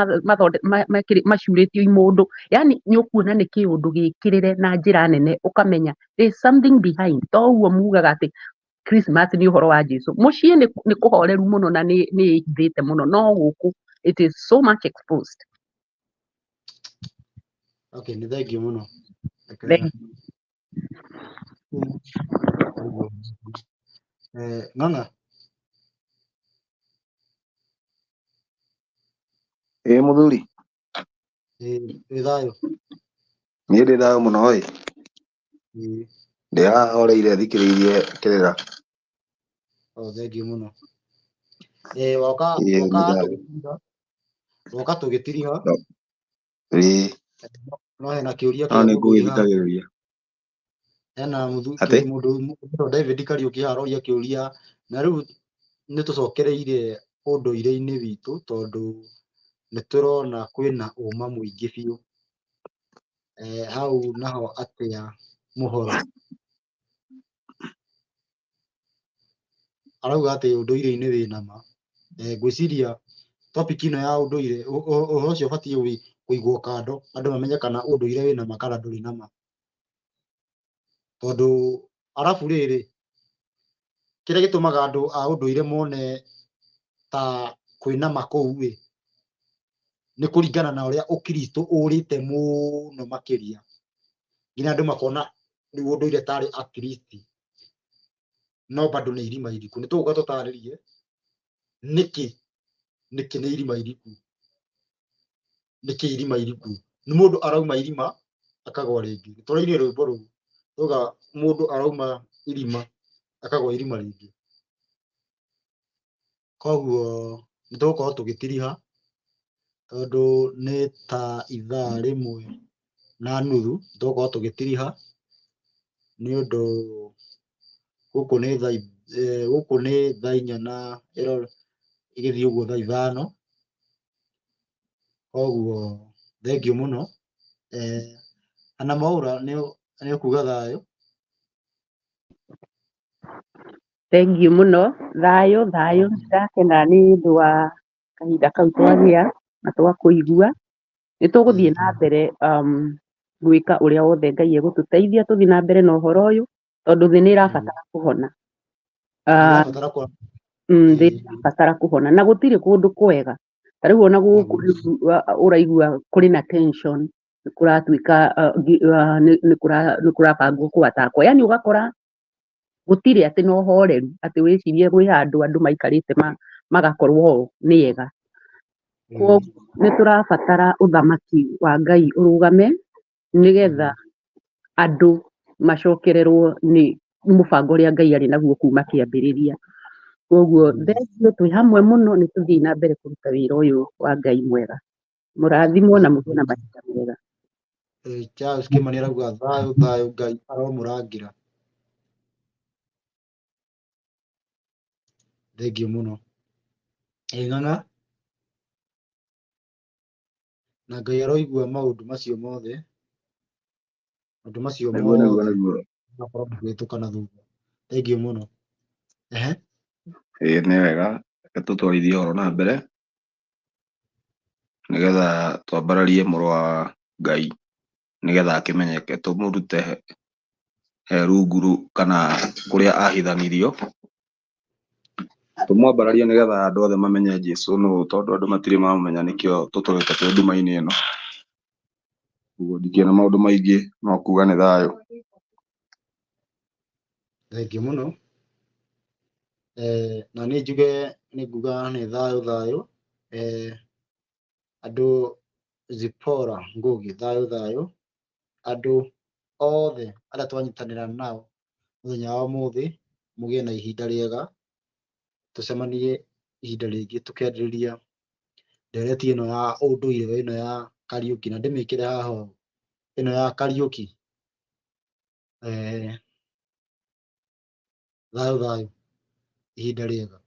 [SPEAKER 2] macurĩtio imũndũ, yani nĩ ũkuona nĩ kĩũndũ gĩkĩrĩre na njĩra nene, ũkamenya there is something behind. To ũguo mugaga atĩ Christmas nĩ ũhoro wa Jesu. Mũciĩ nĩ kũhoreru mũno na nĩ ĩhithĩte mũno, no gũkũ it is so much exposed.
[SPEAKER 1] Okay, nĩ thengiũ mũno. Reke
[SPEAKER 2] Thank
[SPEAKER 1] ũguo. Ng'ang'a.
[SPEAKER 3] Ĩĩ mũthuri.
[SPEAKER 1] Wĩ thayũ?
[SPEAKER 3] Niĩ ndĩ thayũ mũno ĩ.
[SPEAKER 1] Ĩĩ.
[SPEAKER 3] Ndĩ haha horeire thikĩrĩirie kĩrĩra.
[SPEAKER 1] O thengiũ mũno. Woka
[SPEAKER 3] Ĩĩ nĩ
[SPEAKER 1] woka
[SPEAKER 3] thayũ.
[SPEAKER 1] tũgĩtiriha, woka tũgĩtiriha.
[SPEAKER 3] Ĩĩ.
[SPEAKER 1] No hena kĩũria
[SPEAKER 3] No
[SPEAKER 1] kĩa
[SPEAKER 3] nĩ
[SPEAKER 1] mũthuri haha.
[SPEAKER 3] ngũgĩthikagĩrĩria.
[SPEAKER 1] Hena
[SPEAKER 3] Atĩ?
[SPEAKER 1] mũndũ David Kariũki haha aroria kĩũria, na rĩu nĩ tũcokereire ũndũire-inĩ witũ tondũ nĩ tũrona kwĩna ũma mũingĩ biũ. Hau naho atĩa mũhoro? Arauga atĩ ũndũire-inĩ wĩna ma. Ngwĩciria topic ĩno ya ũndũire, ũhoro ũcio ũbatiĩ kũigwo kando, andũ mamenye kana ũndũire wĩna ma kana ndũrĩ na ma. Tondũ arabu rĩrĩ, kĩrĩa gĩtũmaga andũ a ũndũire mone ta kwĩna ma kũu ĩ, nĩ kũringana na ũrĩa ũkristo ũrĩte mũno makĩria, nginya andũ makona rĩu ũndũire tarĩ akristi, no bado nĩ irima iriku. Nĩ tũgũka tũtarĩrie nĩkĩ nĩkĩ nĩ irima iriku, nĩkĩ irima iriku. Nĩ mũndũ arauma irima akagwa rĩngĩ. Tũrainire rwĩmbo rũu tuga mũndũ arauma irima akagwa irima rĩngĩ. Koguo nĩ tũgũkorwo tũgĩtiriha tondũ nĩ ta ithaa rĩmwe na nuthu, tũgũkorwo tũgĩtiriha nĩ ũndũ gũkũ nĩ thaa gũkũ nĩ thaa inya na ĩgĩthiĩ ũguo thaa ithano. Koguo thengiũ mũno. Ana Mwaura nĩ ũkuga thayũ.
[SPEAKER 2] Thengiũ mũno, thayũ thayũ. Ndakena nĩ ũndũ wa kahinda kau twagĩa na twakũigua. Nĩ tũgũthiĩ na mbere gwĩka ũrĩa wothe Ngai egũtũteithia tũthiĩ na mbere na ũhoro ũyũ, tondũ thĩ nĩ ĩrabatara kũhona. Thĩ nĩ ĩrabatara kũhona na gũtirĩ kũndũ kwega. Ta rĩu ona gũkũ rĩu ũraigua kũrĩ na tension, nĩ kũratuĩka nĩ kũrabangwo kũ-attack-wo. Yani ũgakora gũtirĩ atĩ na ũhoreru atĩ wĩcirie gwĩ handũ andũ maikarĩte magakorwo nĩ ega. Koguo nĩ tũrabatara ũthamaki wa Ngai ũrũgame nĩgetha andũ macokererwo nĩ mũbango ũrĩa Ngai arĩ naguo kuma kĩambĩrĩria. Koguo thengiũ twĩ hamwe mũno, nĩ tũthiĩ na mbere kũruta wĩra ũyũ wa Ngai mwega. Mũrathimwo na mũgĩe na mahinda mega.
[SPEAKER 1] Charles Kimani arauga thayũ thayũ, Ngai aromũrangĩra. Thengiũ mũno. Ng'ang'a, na Ngai aroigua maũndũ macio mothe, maũndũ macio
[SPEAKER 3] Nĩguo nĩguo
[SPEAKER 1] mothe
[SPEAKER 3] nĩguo.
[SPEAKER 1] makorwo makĩhĩtũka na thutha. Thengiũ mũno. Ehe.
[SPEAKER 3] Ĩĩ nĩ wega, reke tũtwarithie ũhoro na mbere nĩgetha twambararie mũrũ wa Ngai, nĩgetha akĩmenyeke, tũmũrute he rungu kana kũrĩa ahithanirio, tũmwambararie nĩgetha andũ othe mamenye Jesũ nũ, tondũ andũ matirĩ mamũmenya, nĩkĩo tũtũrĩte twĩ nduma-inĩ ĩno. Ũguo ndikĩrĩ na maũndũ maingĩ no kuga nĩ thayũ.
[SPEAKER 1] Thengiũ mũno. Na niĩ njuge nĩ nguga nĩ thayũ thayũ. Andũ Zipporah Ngugi thayũ thayũ. Andũ othe arĩa twanyitanĩra nao mũthenya wa ũmũthĩ, mũgĩe na ihinda rĩega, tũcemanie ihinda rĩngĩ tũkĩarĩrĩria ndereti ĩno ya ũndũire ĩno ya Kariũki, na ndĩmĩkĩre haha ũũ, ĩno ya Kariũki. Thayũ thayũ, ihinda rĩega.